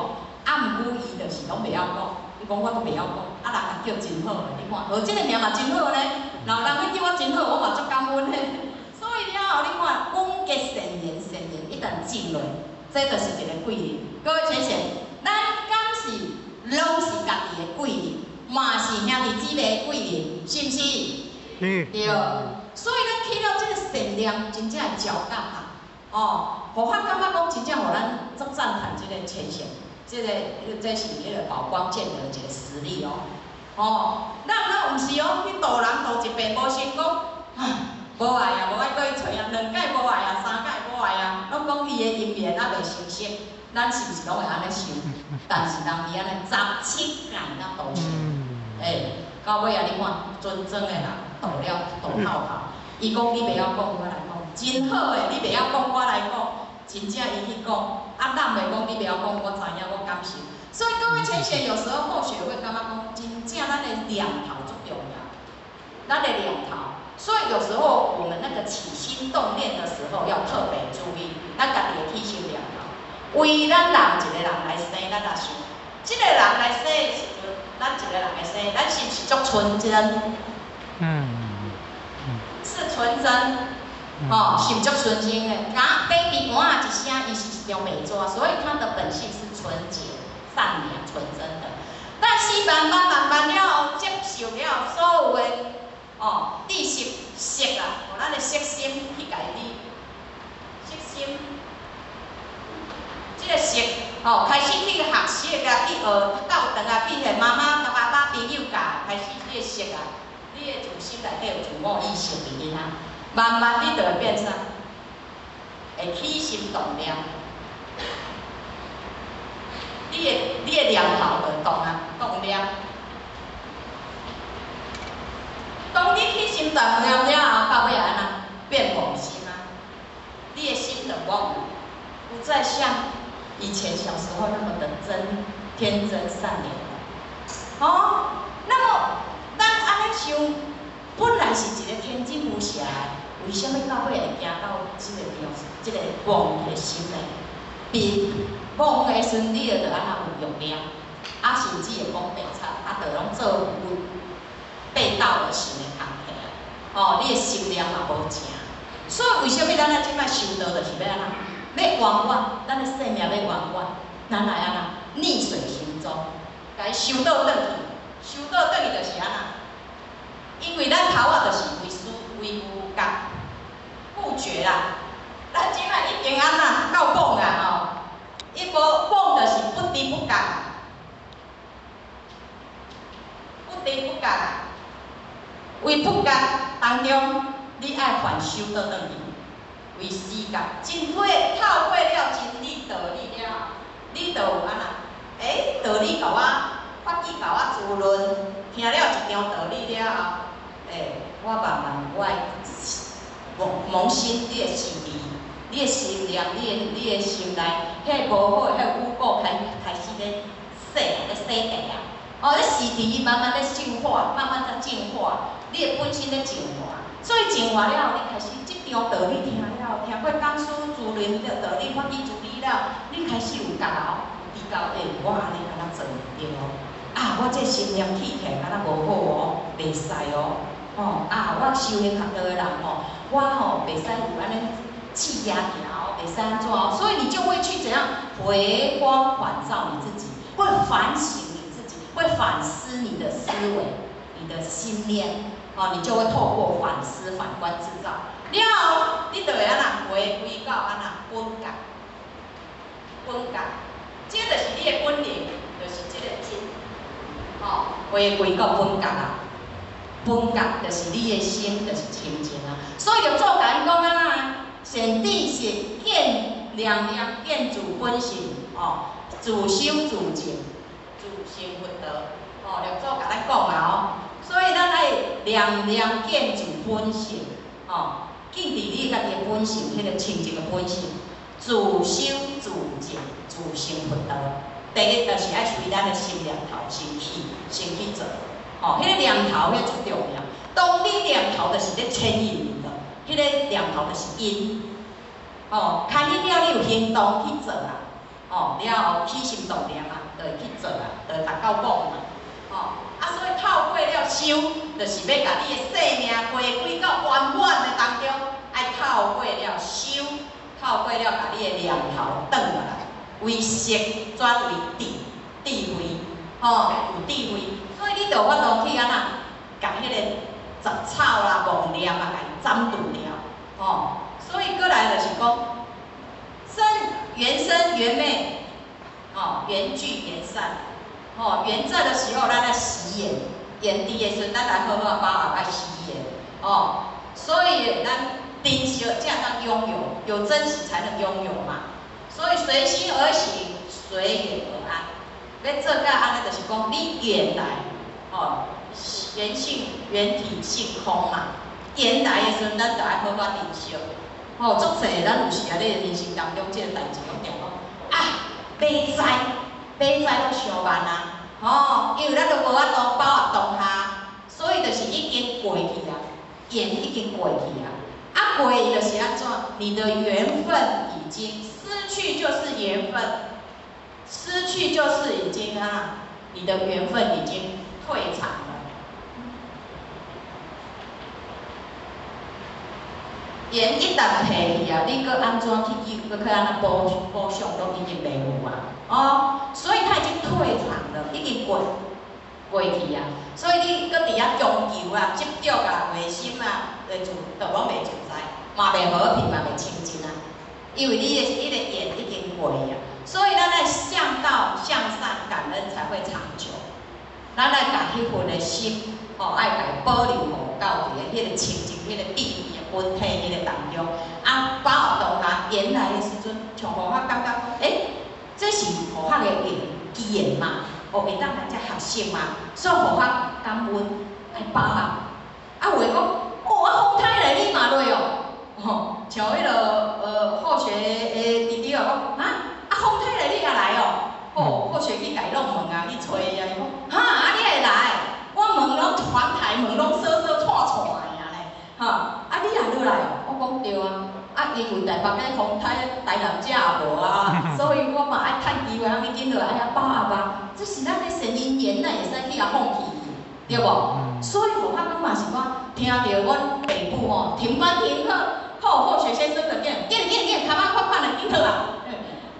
啊，毋過伊就是攏袂曉講，伊講我都袂曉講，啊人共叫真好的，你看，學這個名嘛真好呢，若有人欲叫我真好，我嘛足感恩的。所以了後，你看，廣結善緣，善緣一旦種落，這就是一個貴人。各位淺顯，咱敢是攏是家己的貴人，嘛是兄弟姊妹的貴人，是毋是？是。對。所以咱起了這個善念，真正會招感啊！哦，護法感覺講真正予咱足讚嘆這個淺顯，這是彼個寶光見的一個實例哦。哦，咱毋是哦，去度人度一遍無成功，啊，無愛啊，無愛閣去揣啊，兩擺無愛啊，三擺無愛啊，攏講伊的姻緣猶未成熟，咱是毋是攏會按呢想？但是人伊按呢17屆才度成，欸，到尾啊，你看船莊的人度了度透透，伊講你袂曉講，我來講，真好的，你袂曉講，我來講，真正伊去講，啊，咱袂講，你袂曉講，我知影，我感受。所以各位淺顯，有時候後學會感覺講，真正咱的念頭足重要，咱的念頭。所以有時候我們那個起心動念的時候要特別注意，咱家己的起心念頭。為咱人一個人來生，咱也想，這個人來生的時陣，咱一個人來生，咱是毋是足純真？是純真，哦，是毋足純真的？啊，baby 趕仔一聲，伊是一張白紙，所以他的本性是純潔、善良、純真的。但是慢慢慢慢了後，接受了所有的哦知識、識啊，予咱的識心去共你，識心，這個識哦，開始去學習啊，去學教堂啊，去彼媽媽、爸爸、朋友教，開始你的識啊，你的自心內底有自我意識佇裡啊，慢慢你就會變啥？會起心動念，你的念頭就動啊，動念。當你起心動念了後，到尾按怎變妄心啊？你的心就妄，不再像以前小時候那麼的真、天真善良了。哦，那麼咱按呢想，本來是一個天真無邪的，為啥物到尾會行到這個地這個妄的心呢？變妄的時陣，你就按怎有欲念，啊，甚至會講白賊，啊，就攏做有背道而行的工課啊！哦，你的心念嘛無正，所以為啥物咱啊這擺修道，就是欲按怎？欲圓滿，咱的生命欲圓滿，咱來按怎？逆水行舟，共伊修倒轉去，修倒轉去就是按怎？因為咱頭仔就是為思為有覺不覺啦，咱這擺已經按怎到妄啊吼！伊無妄就是不知不覺，不知不覺。為不覺當中，你愛反修倒轉去，為思覺，真過透過了真理道理了後，你就有按怎？欸，道理共我法語共我滋潤，聽了一場道理了後，欸，我慢慢我的萌生你的思維，你的心念，你的心內，彼個無好的彼個污垢開始咧洗咧洗地啊！哦，咧時佇慢慢咧淨化，慢慢在淨化，你的本身咧淨化，所以淨化了後，你開始這場道理聽了，聽過講師滋潤的道理，法語滋理了，你開始有覺哦，有知覺，欸，我按呢敢若做毋對哦，啊，我這心念起起來敢若無好哦，袂使哦，吼啊，我修行較多的人吼，我吼袂使有按呢氣壓條，袂使按怎哦，所以你就會去怎樣回光返照你自己，會反省你自己，會反思你的思維、你的心念，哦，你就會透過反思、反觀自照，了後你就會按怎回歸到按怎本覺，本覺，這就是你的本能，就是這個真，吼，回歸到本覺啊，本覺就是你的心，就是清淨啊。所以六祖共𪜶講按怎？善知識見念念見自本性，哦，自修自證，自成佛道，哦，六祖共咱講啊哦，所以咱愛念念見自本性，哦，敬伫你家己的本性，彼个清淨的本性，自修自證，自成佛道。第一就是愛隨咱的心念頭先去，先去做。吼，彼個念頭彼足重要。當你念頭就是咧牽引的，彼個念頭就是因。吼，牽引了你有行動去做啊。吼，了後起心動念啊，就會去做啊，就會達到講嘛。吼，啊，所以透過了修，就是欲共你的生命回歸到圓滿的當中，愛透過了修，透過了共你的念頭轉過來，為色轉為智，智慧，吼，有智慧，所以你就有法度去按怎，共彼個雜草啦、妄念啊，共伊斬除掉，吼。所以閣來就是講，生緣生緣滅，吼，緣聚緣散，吼，緣在的時候，咱愛惜緣；緣佇的時陣，咱來好好把握愛惜緣，哦。所以咱珍惜才當擁有，有珍惜才能擁有嘛。所以隨心而行，隨緣而安。欲做到按呢，就是講你緣來，吼，緣性緣體性空嘛。緣來的時陣，咱就愛好好珍惜。吼，足濟咱有時啊，咧人生當中，這個代誌攏定講啊，買知買知攏傷慢啊，吼，因為咱都無法度把握當下，所以就是已經過去啊，緣已經過去啊，啊過去就是按怎？你的緣分已經失去，就是緣分，失去就是已經啊，你的緣分已經退場了。緣一旦退去啊，你閣按怎去救，閣去按怎補補償，攏已經袂有啊！哦，所以他已經退場了，已經過過去啊。所以你閣佇遐強求啊、執著啊、迷心啊，會就就攏袂自在，嘛袂和平，嘛袂清淨啊。因為你的彼個緣已經過去啊。所以咱愛向道向善感恩才會長久。咱愛共彼份的心，吼，愛共伊保留予到佇个彼個清淨、彼個智慧的本體彼個當中。啊，把握當下緣來的時陣，像護法感覺，欸，這是護法的緣機緣嘛，哦，會當來遮學習嘛，所以護法感恩愛把握。啊，有的講，哦，啊，風颱來你嘛落哦，吼，像彼个後學的弟弟啊講，啊，啊風颱來你也來哦，哦，後學去共伊弄問啊，去揣伊啊，伊講，哈，啊你會來？我門攏窗台門攏鎖鎖掣掣的啊咧，哈，啊你也落來哦？我講對啊，啊因為台北咧風颱，台南遮也無啊，所以我嘛愛趁機會，通去緊落來遐把握啊。這是咱的善因緣，咱會使去共放棄去，對無？所以護法講嘛是講，聽著阮爸母吼停班停課，好好學先生就緊，緊緊緊，跤仔快快來緊好啊！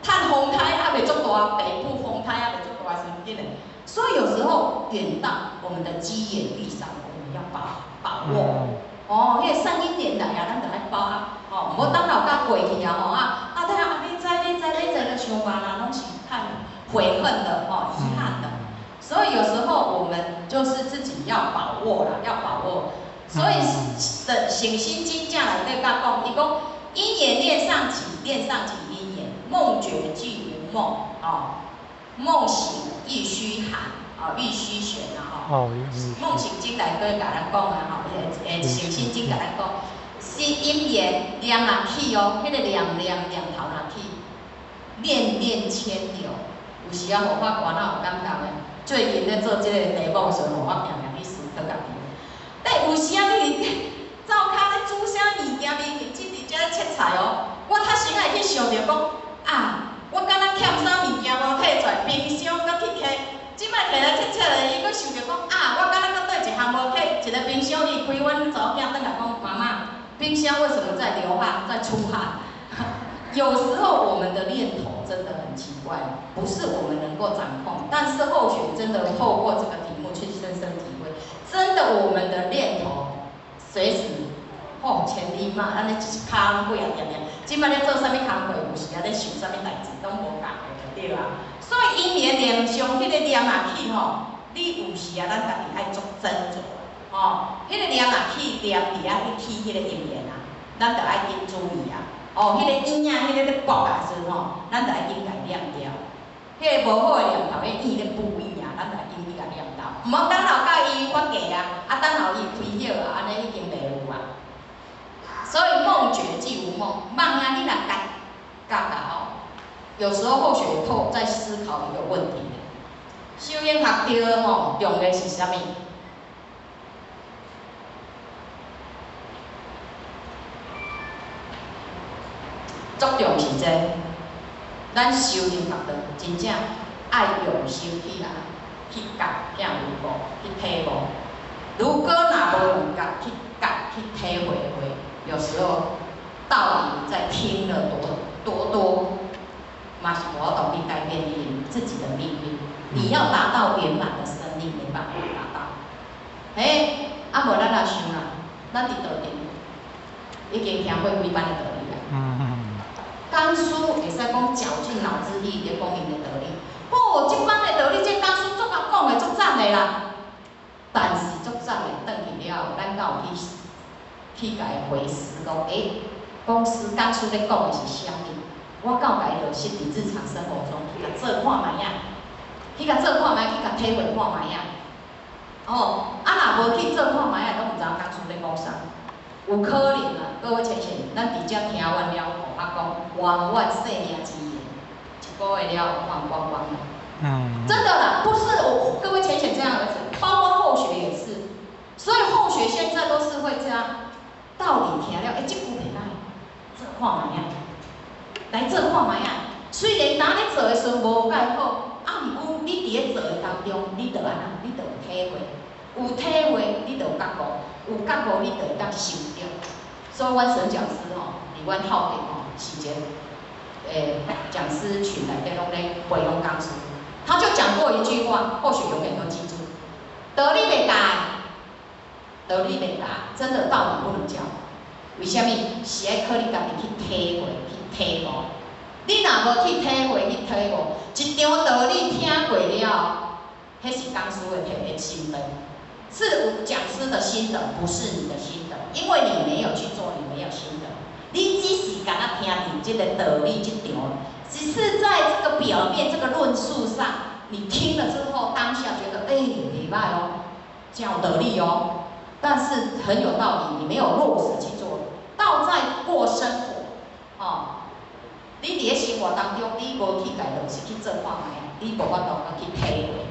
趁風颱猶袂足大，北部風颱猶袂足大時陣緊來。所以有時候緣到我們的機緣遇上，我們要把把握。哦，彼個善因緣來啊，咱就愛把握。哦，毋好等到甲過去啊吼啊，啊等下啊欲知欲知欲知，就傷慢啊，攏是太悔恨的吼，遺憾的。所以有時候我們就是自己要把握啦，要把握。所以的《醒心經》這內底甲講，伊講因緣念上起，念上起因緣，夢覺俱無夢，哦，夢醒亦須寒，哦，亦須玄啊，吼。夢醒經內底共咱講啊，吼，《醒心經》共咱講，是因緣念若起哦，彼個念念念頭若起，念念遷流，有時啊，護法我哪有感覺的？最近咧做這個題目的時陣，我定定去思考家己。但有時啊，你佇灶跤咧煮啥物件，面前佇遮切菜哦，我較先愛去想著講，啊，我敢若欠啥物件無提出來，冰箱閣去摕，這擺提來切切咧，伊閣想著講，啊，我敢若閣綴一項無摕，一個冰箱伊開，阮查某囝轉來講，媽媽，冰箱為什麼在流汗，在出汗？有時候我們的念頭真的很奇怪，不是我們能夠掌控，但是後學真的透過這個題目去深深體會，真的我們的念頭隨時吼千里馬，按呢一跤攏幾仔點點。這擺咧做啥物工課，有時啊咧想啥物代誌，攏無仝的，對啊。所以因緣念上彼個念若起吼，你有時啊，咱家己愛足斟酌，吼，彼個念若起念佇遐去起彼個因緣啊，咱著愛緊注意啊。哦，彼個影，彼個咧搏的時陣吼，咱著愛緊共念掉。彼個無好的念頭，彼影咧布影啊，咱著愛緊去共念掉。毋好等候到伊發芽啊，啊等候伊開葉啊，按呢已經袂有啊。所以夢夢，夢啊，你若覺覺啊吼，有時候後學透在思考一個問題。修行學道吼，重要是啥物？足重視這個，咱修行學道真正愛用心去啊，去覺，聽有無？去體悟。如果若無用覺去覺去體會的話，有時候道理在聽了多多多，嘛是無法度去改變你自己的命運。你要達到圓滿的生命，沒辦法達到。嘿，啊無咱若想啦，咱佇道場已經聽過幾擺的道理啊。講師會使講絞盡腦汁去咧講𪜶的道理。哦，這擺的道理，這講師足夠講的足讚的啦。但是足讚的，轉去了後，咱敢有去共伊回思講，欸，講師講師咧講的是啥物？我敢有共伊落實佇日常生活中去共做看覓仔，去共做看覓，去共體會看覓仔。哦，啊若無去做看覓仔，攏毋知影講師咧講啥。有可能啊，各位淺顯，咱佇遮聽完了後，啊講萬萬生命之言，一個月了後忘光光了。真的啦，不是我各位淺顯這樣兒子，包括後學也是。所以後學現在都是會這樣，道理聽了，欸，這句袂歹，做看覓仔，來做看覓仔。雖然當咧做的時陣無蓋好，啊，毋過你佇咧做的當中，你就按怎，你就有體會，有體會，你就有覺悟，有覺悟，你就會當修正。所以，阮沈講師吼，佇阮後邊吼，是一個講師群內底攏咧培養講師，他就講過一句話，或許永遠都記住：道理袂教，道理袂教，真的道理不能教。為啥物？是愛靠你家己去體會、去體悟。你若無去體會、去體悟，一場道理聽過了，彼是講師的體的心得，是講師的心得，不是你的心得，因為你沒有去做，你沒有心得。你只是敢若聽佇這個道理這場，只是在這個表面這個論述上，你聽了之後，當下覺得，欸，袂歹哦，真有道理哦，但是很有道理，你沒有落實去做，道在過生活，哦。你佇咧生活當中，你無去共落實去做看覓，你無法度去體會，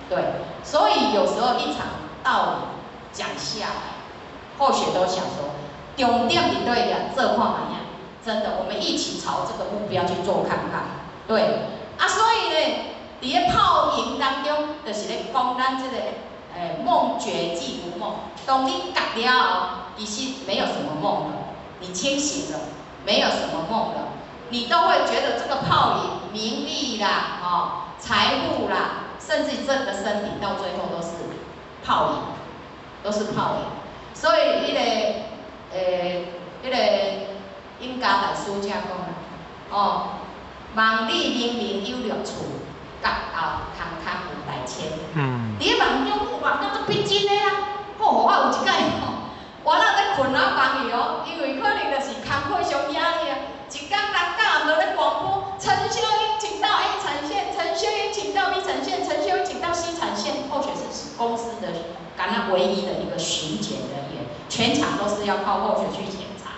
對。所以有時候一場道理講下來，後學都想說，重點佇佗位啊，做看覓啊，真的，我們一起朝這個目標去做看看，對。啊，所以呢，佇咧泡影當中，就是咧講咱這個，夢覺即無夢。當你覺了後，其實沒有什麼夢了，你清醒了，沒有什麼夢了。你都會覺得這個泡影、名利啦、哦、財富啦，甚至這個身體，到最後都是泡影，都是泡影。所以，彼個永嘉大師才講啦，哦，夢裡明明有樂趣，覺後空空有大千。佇咧夢中，夢中足逼真的啦。哦，我有一擺吼，我若咧睏啊夢去哦，因為可能就是工課傷壓力啊。一工人教暗咧廣播，陳秀英請到 A 產線，陳秀英請到 B 產線，陳秀英請到 C 產線。後學是公司的，敢若唯一的一個巡檢人員，全場都是要靠後學去檢查。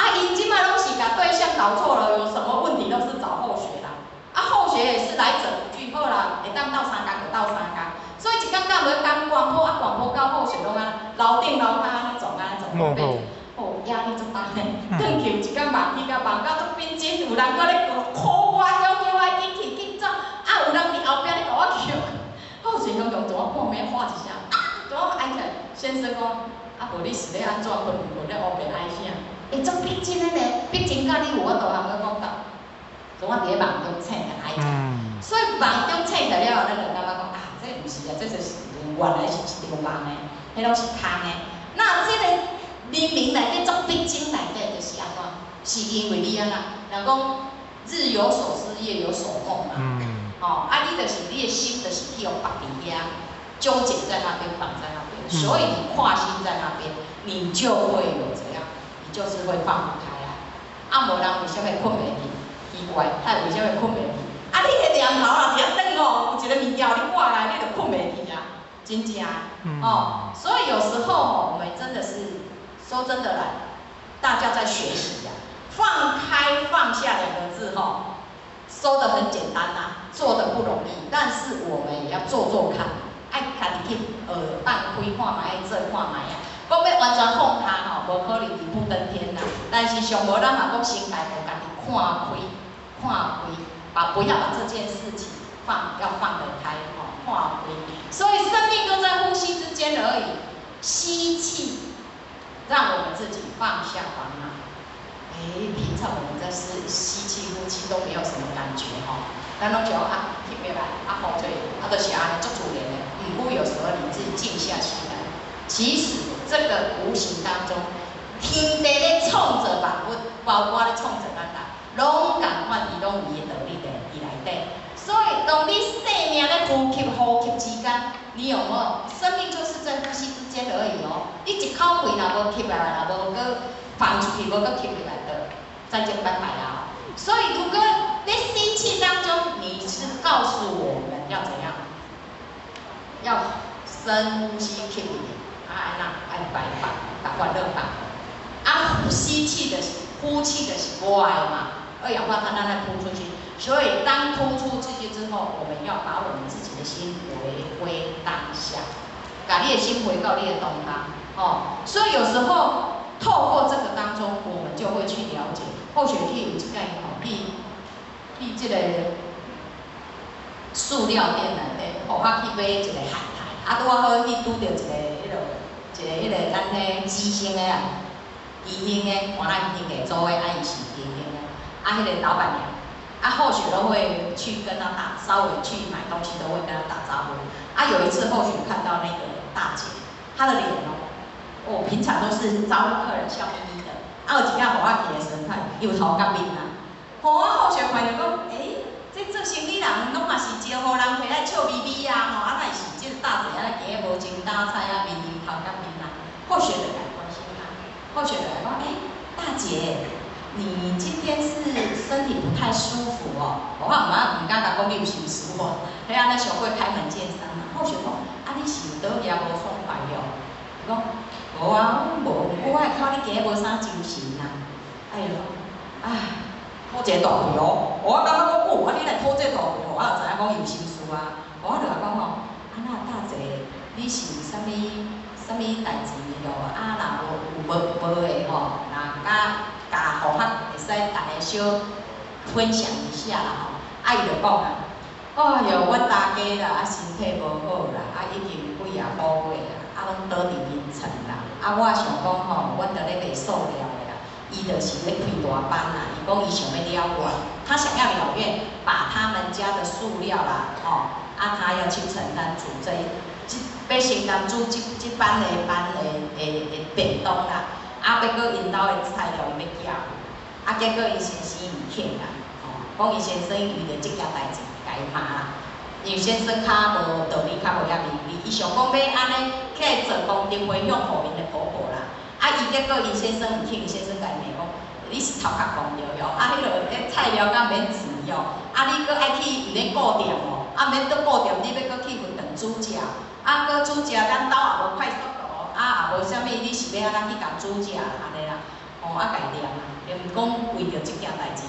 啊，𪜶這擺攏是共對象搞錯了，有什麼問題都是找後學啦。啊，後學也是來者不拒，好啦，會當鬥相共就鬥相共。所以一工到尾講廣播，啊廣播到後學攏按樓頂樓跤按怎總按怎總。哦，壓力足大呢。轉去有一工夢去甲夢到足認真，有人閣咧呼我，叫叫我緊去緊走，啊有人佇後壁咧共我叫，好是雄雄，怎啊半暝喊一聲，啊，怎啊哀起來？先生講，啊無你是咧按怎睏毋睏咧烏白哀聲？欸，足逼真的呢，逼真到你有法度通閣講到，怎啊佇咧夢中醒來哀起來？所以夢中醒來了後，咱就感覺講啊，這毋是啊，這就是原來是一場夢的，彼攏是空的。那這個明明內底足逼真內底就是按怎？是因為你按怎？人講日有所思，夜有所夢嘛。哦，啊，你就是你的心，就是去予縛佇遐，糾結在那邊，綁在那邊，所以你跨心在那邊，你就會有怎樣？你就是會放不開來。啊，無人為啥物睏袂去？奇怪，他為啥物睏袂去？啊，你的念頭若佇遐轉吼，有一個物件予你掛來，你就睏袂去啊，真正哦。所以有時候吼，我們真的是說真的啦，大家在學習呀。放開放下兩個字，吼，說得很簡單吶，做得不容易。但是我們也要做做看，愛家己去學放開看覓，愛做看覓啊。講欲完全放下吼，無可能一步登天啦。但是上無咱嘛講先家予家己看開，看開，把不要把這件事情放，要放得開，吼，看開。所以生命都在呼吸之間而已，吸氣，讓我們自己放下煩惱。哎，平常我們在吸吸氣、呼氣都沒有什麼感覺吼，咱攏想啊，吸入來，啊呼出去，啊就是按呢足自然的。毋過有時候你自己靜下心來，其實這個無形當中，天地咧創造萬物，包括咧創造咱人，攏仝款，伊攏有伊的道理佇佇內底。所以當你生命咧呼吸、呼吸之間，你有無有？生命就是在呼吸之間而已哦。你一口氣若無吸入來，若無閣放出去，無閣吸入來的，再見拜拜啊！所以如果在吸氣當中，你是告訴我們要怎樣？要深呼吸吸入去，啊按怎愛擺放，把煩惱放。啊，吸氣的是呼氣的是外嘛，二氧化碳讓它呼出去。所以當呼出出去之後，我們要把我們自己的心回歸當下，把你的心回到你的當下，哦。所以有時候透過這個當中，我們就會去了解。後學去有一擺吼，去去這個塑料店內底，予我去買一個海苔，啊，拄仔好去拄著一個彼落，一個彼個咱彼紫星的啊，基興的，原來興藝組的，啊伊是基興的，啊彼個老闆娘，啊後學都會去跟他打，稍微去買東西都會跟他打招呼。啊有一次後學看到那個大姐，她的臉哦，哦平常都是招呼客人笑眯眯的，啊有一擺予我去的時陣，看伊有頭殼面啊，予我後學看著講，欸，這做生意人攏嘛是招呼人回來笑眯眯啊，吼，啊哪會是這個大姐啊，今日無精打采啊，面面頭殼面啊，後學就來關心她，後學就來講，欸，大姐，你今天是身體不太舒服哦？我毋敢毋敢共講你有心事哦，彼按呢上過開門見山啊。後學講，啊你是有佗額無爽快哦？伊講，無啊，無，我會看你今日無啥精神啊。哎喲，唉。吐一個大氣哦！我感覺講，哦，啊你來吐這大氣，我就知影講伊有心事啊。我就共講吼，啊那大姐，你是有啥物啥物代誌咯？啊若無有無無的吼，若佮共予較會使逐个小分享一下啦吼。啊伊就講啊，哎喲，阮大家啦，啊身體無好啦，啊已經幾仔個月啊，啊攏倒佇眠床啦。啊我想講吼，阮佇咧賣塑料的啦。伊就是咧開大班啦，伊講伊想欲了願，他想要了願，把他們家的塑料啦，吼，啊他要去承擔煮這這，欲承擔煮這這班的班的的的便當啦，啊欲閣𪜶兜的材料伊欲寄，啊結果伊先生毋肯啦，吼，講伊先生為著這件代誌共伊罵啦，因為先生較無道理，較無遐明理，伊想講欲按呢起來做功德回向予𪜶的婆婆啦。啊！伊結果伊先生毋肯，伊先生共伊罵講：你是頭殼戇著喲！啊，彼落彼菜料敢免錢喲？啊，你閣愛去毋免顧店哦？啊，免倒顧店，你欲閣去佛堂煮食？啊，閣煮食，咱兜也無快速爐，啊，也無啥物，你是欲按怎去共煮食按呢啦？吼，啊，共伊念啊，念講為著這件代誌，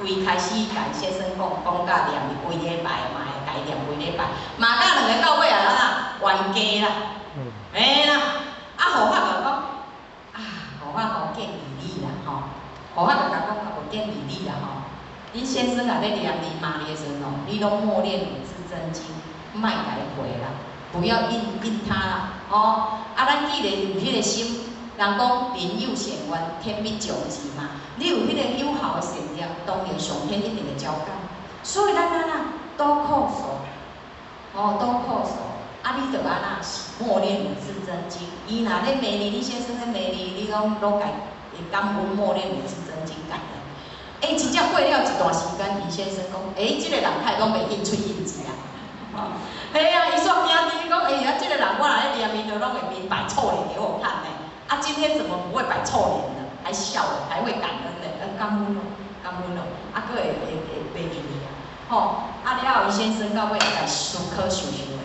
為開始共先生講，講甲念伊規禮拜嘛會共伊念規禮拜，罵甲兩个到尾啊，按怎冤家啦，嘿啦，啊，護法就講。啊，護法無建議你啦，吼，護法就共講啊，無建議你啦，吼。恁先生若咧念你罵你的時陣哦，你攏默念五字真經，莫共伊回啦，不要應應他啦，吼。啊，咱既然有彼個心，人講人有善願，天必救之嘛。你有彼個有效的善念，當然上天一定會照顧。所以咱按怎多靠守，哦，多靠守。啊，你著按怎默念五字真經？伊若咧罵你，你先生咧罵你，你攏攏共會感恩默念五字真經感恩。欸，真正過了一段時間，伊先生講，欸，這個人太攏袂應喙應舌啊。嘿啊，伊煞驚伊講，欸，啊，這個人我若咧念伊，就攏會面擺臭臉給我看呢。啊，今天怎麼不會擺臭臉呢？還笑咧，還會感恩呢，感恩咯，感恩咯，啊，閣會會會袂記去啊。吼，啊了後，伊先生到尾來思考想想了。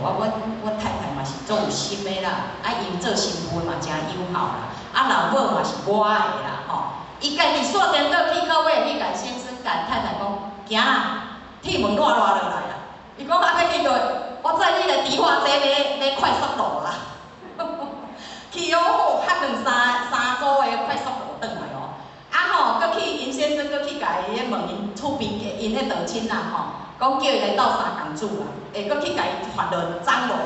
我阮阮太太嘛是足有心的啦，啊，𪜶做新婦的嘛誠友好啦，啊老母嘛是我的啦，吼，伊家己煞顛倒去，到尾去共先生、共太太講，行啦，鐵門爛爛落來啦。伊講啊，欲去佗？我載你來迪化街買買快速路啦。去哦，好，較兩三三組的快速路轉來哦。啊吼，閣去𪜶先生，閣去共伊彼問𪜶厝邊𪜶彼道親啦吼，講叫伊來鬥相共煮啦，會閣去共伊發落張羅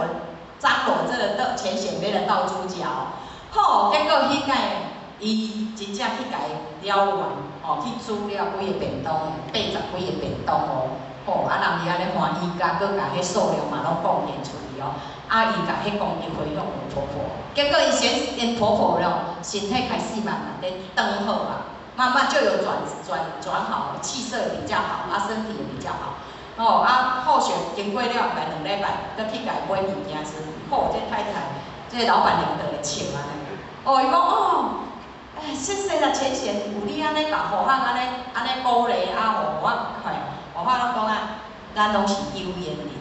張羅這个倒淺顯欲來鬥煮食哦。好，結果彼擺伊真正去共伊了完，吼，去煮了幾个便當，80幾个便當哦。吼，啊人伊按呢歡喜，佮閣共彼數量嘛攏貢獻出去哦。啊，伊共彼功德回向予婆婆，結果伊先𪜶婆婆了，身體開始慢慢咧轉好啊，慢慢就有轉轉轉好，氣色也比較好，啊，身體也比較好。吼，啊，後續經過了來2禮拜，閣去共伊買物件時，吼，這太太，這老闆娘就會笑按呢。哦，伊講哦，哎，謝謝啦，淺顯，有你按呢共予我按呢按呢鼓勵啊，予我看，予我攏講啊，咱攏是有緣人。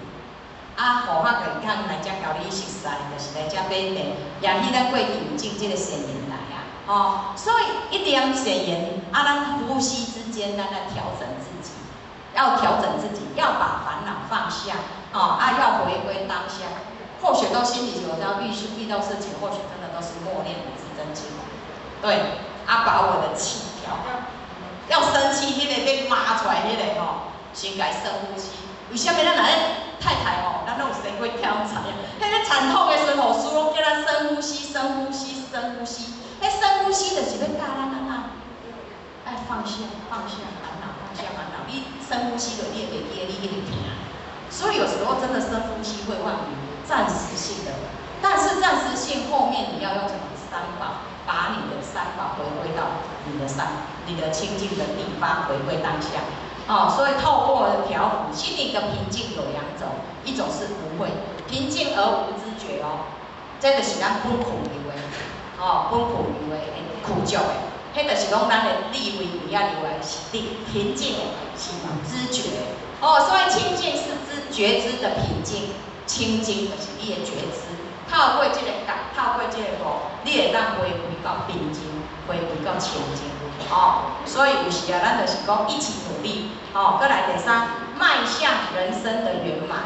啊，予我健康來遮交你熟似，就是來遮買店，也許咱過去有種這个善緣來啊，吼，所以一念善緣，啊，咱呼吸之間，咱來調整自己，要調整自己，要把煩惱放下，哦，啊，要回歸當下。或許到心裡有當遇到事情，或許真的都是默念五字真經，對，啊，把我的氣調好，要生氣，彼个欲罵出來，彼个吼，先共深呼吸。為啥物咱若咧太太吼，咱攏有生過挑戰啊？彼个慘痛的時陣，老師攏叫咱深呼吸、深呼吸、深呼吸。彼深呼吸就是欲教咱按怎，愛放下、放下煩惱，放下煩惱。你深呼吸了，你會袂記得你彼个疼。所以有時候真的深呼吸會讓你暫時性的，但是暫時性後面你要用什麼三寶，把你的三寶回歸到你的三、你的清淨的地方，回歸當下。哦，所以透過調伏心靈的平靜有兩種，一種是不會平靜而無知覺哦，這就是咱本苦有的，哦，本苦有的苦足的，彼就是講咱的智慧位仔入來是平靜的，是有知覺的。哦，所以清淨是知覺知的平靜，清淨就是你的覺知。透過這个覺，透過這个悟，你會當回歸到平靜，回歸到清淨。哦，所以有時啊，咱就是講一起努力。哦，閣來第三，邁向人生的圓滿，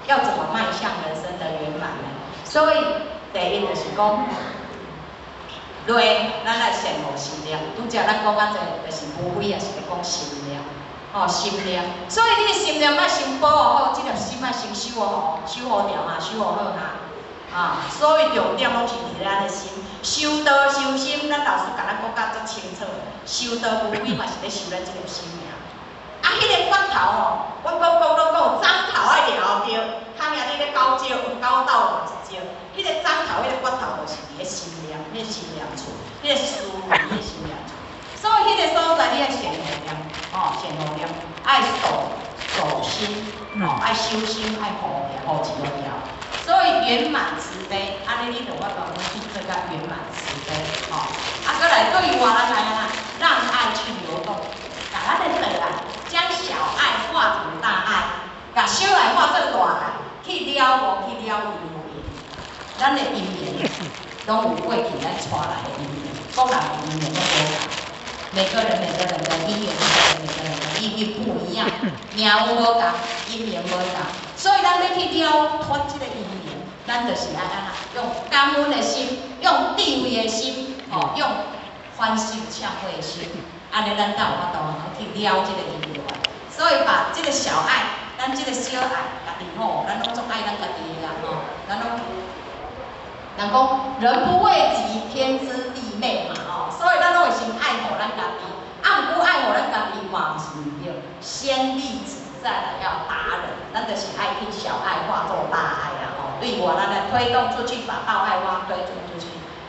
要怎麼邁向人生的圓滿呢？所以第一就是講，對，咱來善護心念。拄才咱講較濟，就是無非也是咧講心念。哦，心念。所以你的心念愛先保護好，這粒心愛先守護好，守護牢嘛，守護好哈。啊，所以重點攏是佇咱的心，修道修心，咱老師共咱講甲足清楚。修道無非嘛是咧修咱這粒心爾。啊，彼个骨頭吼，我講講攏講，指頭愛掠著，較爾你咧勾招勾斗嘛一招。彼个指頭，彼个骨頭就是佇咧心念，彼个心念處，彼个思維，彼个心念處。所以彼个所在，你愛善護念，吼，善護念，愛守守心，吼，愛修心，愛護護持牢。所以圓滿慈悲，按呢你就有法度去做甲圓滿慈悲，吼。啊，閣來對外咱來按怎，讓愛去流動，共咱的大愛，將小愛化成大愛，共小愛化做大愛，去了悟，去了因緣。咱的因緣攏有過去咱帶來的因緣，各人的因緣攏無仝。每個人每個人的因緣，每個人的命運不一樣，命運無仝，因緣無仝，所以咱欲去了脫這个因緣，咱就是愛按怎，用感恩的心，用智慧的心，吼，用反省懺悔的心，按呢咱才有法度去了這个因緣。所以把這个小愛，咱這个小愛，家己吼，咱攏總愛咱家己的啦吼，咱攏人講人不為己，天誅地滅嘛吼，所以咱攏會先愛護咱家己。啊，毋過愛護咱家己嘛毋是毋對，先利己，再來要達人，咱就是愛去小愛化做大愛啦吼，對外咱來推動出去，把大愛化推動出去。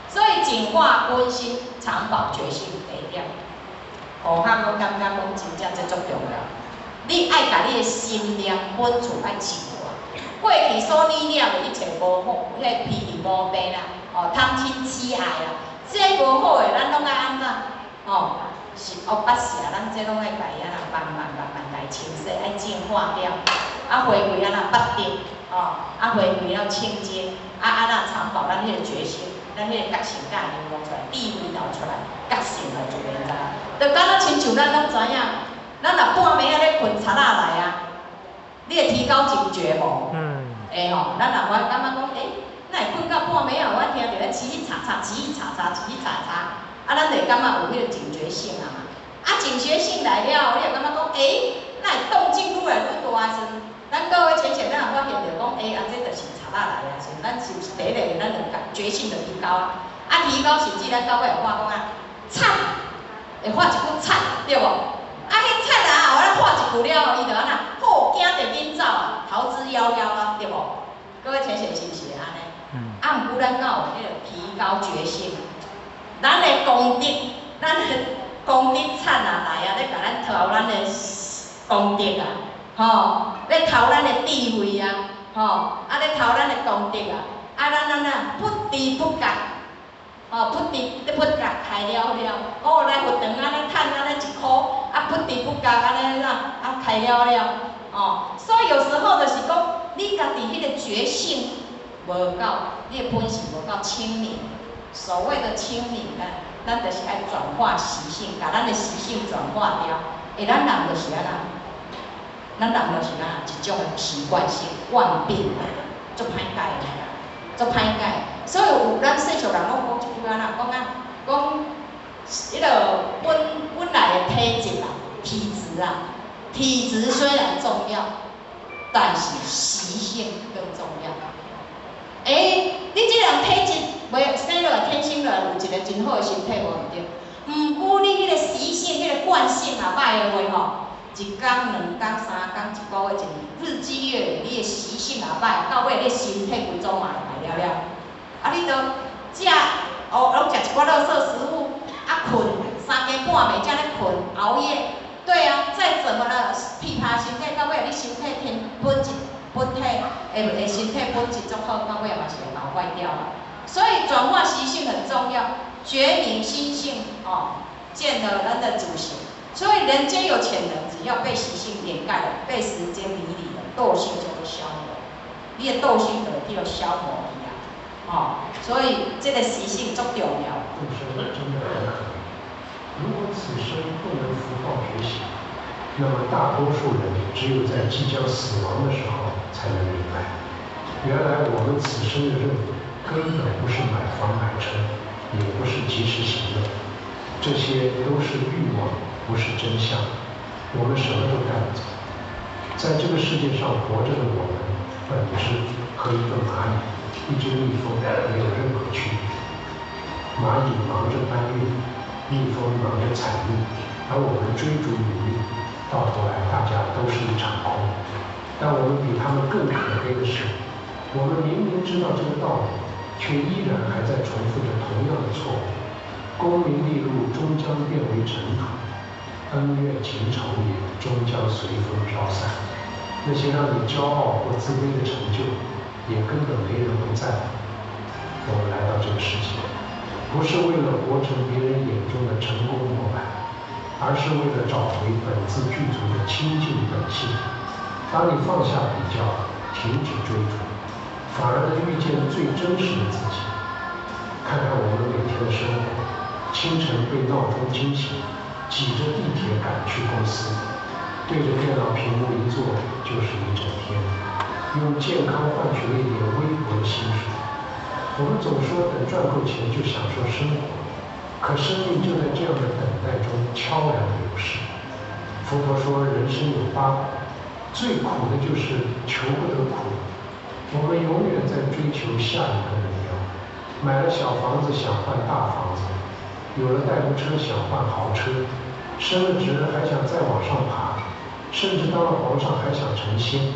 所以淨化溫心，長保覺性第一點。哦，我感覺講真正這足重要。你愛共你的心念本厝愛淨化，過去所染染的一切無好，彼个脾氣毛病啦，哦，貪嗔痴愛啦，這無好的，咱攏愛按怎？哦，十惡八邪，咱這攏愛共伊按怎慢慢慢慢共伊清洗，愛淨化掉，啊，回歸按怎八定，哦，啊，回歸了清淨，啊，按怎長保咱彼个覺性，咱彼个覺性才會流露出來，智慧流出來，覺性就自然知。像咱攏知影，咱若半暝仔咧睏，賊仔來啊，你會提高警覺無？會吼，咱若會感覺講，欸，哪會睏到半暝仔，我聽著咧嘰嘰喳喳、嘰嘰喳喳、嘰嘰喳喳，啊，咱就會感覺有彼個警覺性啊嘛。啊，警覺性來了後，你會感覺講，欸，哪會動靜愈來愈大的時陣，咱各位淺顯，咱若發現著講，欸，啊，這就是賊仔來啊，是咱是毋是第一個，咱就覺性就提高啊？啊，提高甚至咱到尾會發講啊，賊，會發一句賊，對無？啊，彼賊啊，予咱喊一句了後，伊就按怎？好驚著緊走啊，逃之夭夭啊，對無？各位淺顯是毋是會按呢？啊，毋過咱敢有彼個提高覺性？咱的功德，咱的功德賊啊來啊，咧共咱偷咱的功德啊，吼，咧偷咱的智慧啊，吼，啊咧偷咱的功德啊，啊咱按怎不知不覺，吼，不知不覺開了了，哦來佛堂按呢趁按呢一箍，啊不知不覺按呢啦，啊開了了，哦，所以有時候就是講，你家己彼個覺性無夠，你的本性無夠清明。所謂的清明呢，咱就是愛轉化習性，共咱的習性轉化掉。欸，咱人就是按怎？咱人就是按怎一種的習慣性慣病，足歹改的，足歹改。所以有咱世俗人攏講一句按怎講啊？講彼個本本來的體質啊，體質啊，體質雖然重要，但是習性更重要。欸，你這人體質袂生落來天生落來有一個真好的身體無毋對，毋過你彼個習性、彼個慣性若歹的話吼，一工、兩工、三工、一個月、一年，日積月累，你的習性若歹，到尾你身體規組嘛會歹了了。啊，你都食哦，攏食一寡垃圾食物，啊，睏三更半暝才咧睏熬夜，對啊，再怎麼了，琵琶身體到尾你身體天本質本體會會身體本質足好，到尾嘛是會老壞掉啊。所以轉化習性很重要，覺明心性哦，見了咱的主性。所以人間有潛能，只要被習性掩蓋了，被時間迷離了，惰性就會消磨，你的惰性就會叫消磨去啊。哦，所以這個習性足重要。眾生真的很可憐，如果此生不能福報覺醒，那麼大多數人只有在即將死亡的時候才能明白，原來我們此生的任務根本不是買房買車，也不是及時行樂，這些都是慾望，不是真相。我們什麼都帶不走。在這個世界上活着的我們，本質和一個螞蟻、一隻蜜蜂沒有任何區別。螞蟻忙着搬運，蜜蜂忙着採蜜，而我們追逐名利，到頭來大家都是一場空。但我們比他們更可悲的是，我們明明知道這個道理，卻依然還在重複着同樣的錯誤。功名利祿終將變為塵土，恩怨情仇也終將隨風飄散。那些讓你驕傲或自卑的成就，也根本沒人會在乎。我們來到這個世界，不是為了活成別人眼中的成功模板，而是為了找回本自具足的清淨本性。當你放下比較，停止追逐，反而能遇見最真實的自己。看看我們每天的生活，清晨被鬧鐘驚醒，擠着地鐵趕去公司，對着電腦屏幕一坐就是一整天，用健康換取了一點微薄的薪水。我們總說等賺夠錢就享受生活，可生命就在這樣的等待中悄然流逝。佛陀說人生有八苦，最苦的就是求不得苦。我們永遠在追求下一個目標，買了小房子想換大房子，有了代步車想換豪車，升了職還想再往上爬，甚至當了皇上還想成仙。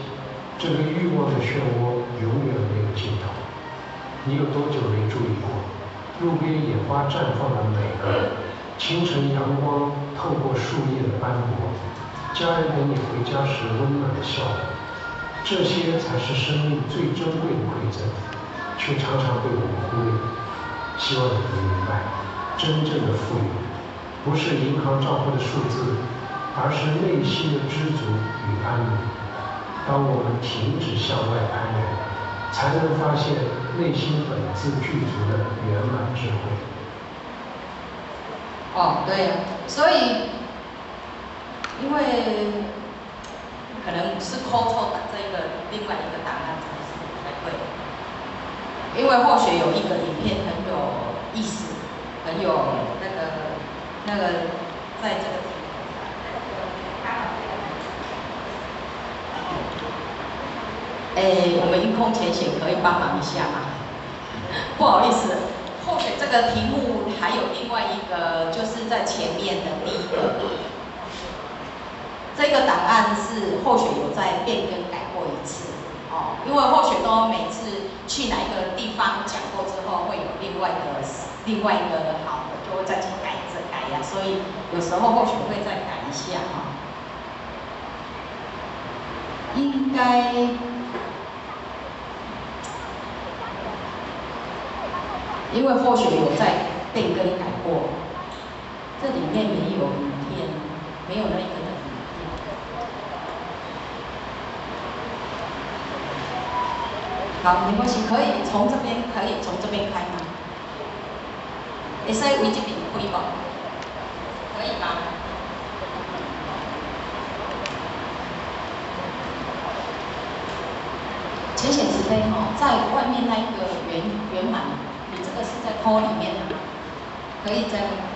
這個慾望的漩渦永遠沒有盡頭。你有多久沒注意過，路邊野花綻放的美了，清晨陽光透過樹葉的斑駁，家人等你回家時溫暖的笑容，這些才是生命最珍貴的饋贈，卻常常被我們忽略。希望你能明白，真正的富有，不是銀行賬戶的數字，而是內心的知足與安寧。當我們停止向外攀援，才能發現內心本自具足的圓滿智慧。哦，對啊，所以因為可能是扣錯的這個另外一個檔案才是才對。因為或許有一個影片很有意思，很有那個在這個題目上。哎，我們音空淺顯可以幫忙一下嗎？不好意思，或許這個題目還有另外一個，就是在前面的第一個。這個檔案是或許有在變更改過一次，哦，因為或許都每次去哪一個地方講過之後，會有另外一個好的，就會再去改這改呀，所以有時候或許會再改一下哈。應該，因為或許有在變更改過，這裡面沒有影片，沒有那個的。好，沒關係，可以從這邊，可以從這邊開嗎？會使為這邊開無？可以嗎？淺顯慈悲吼，在外面那一個圓滿，你這個是在土裡面的嗎？可以在。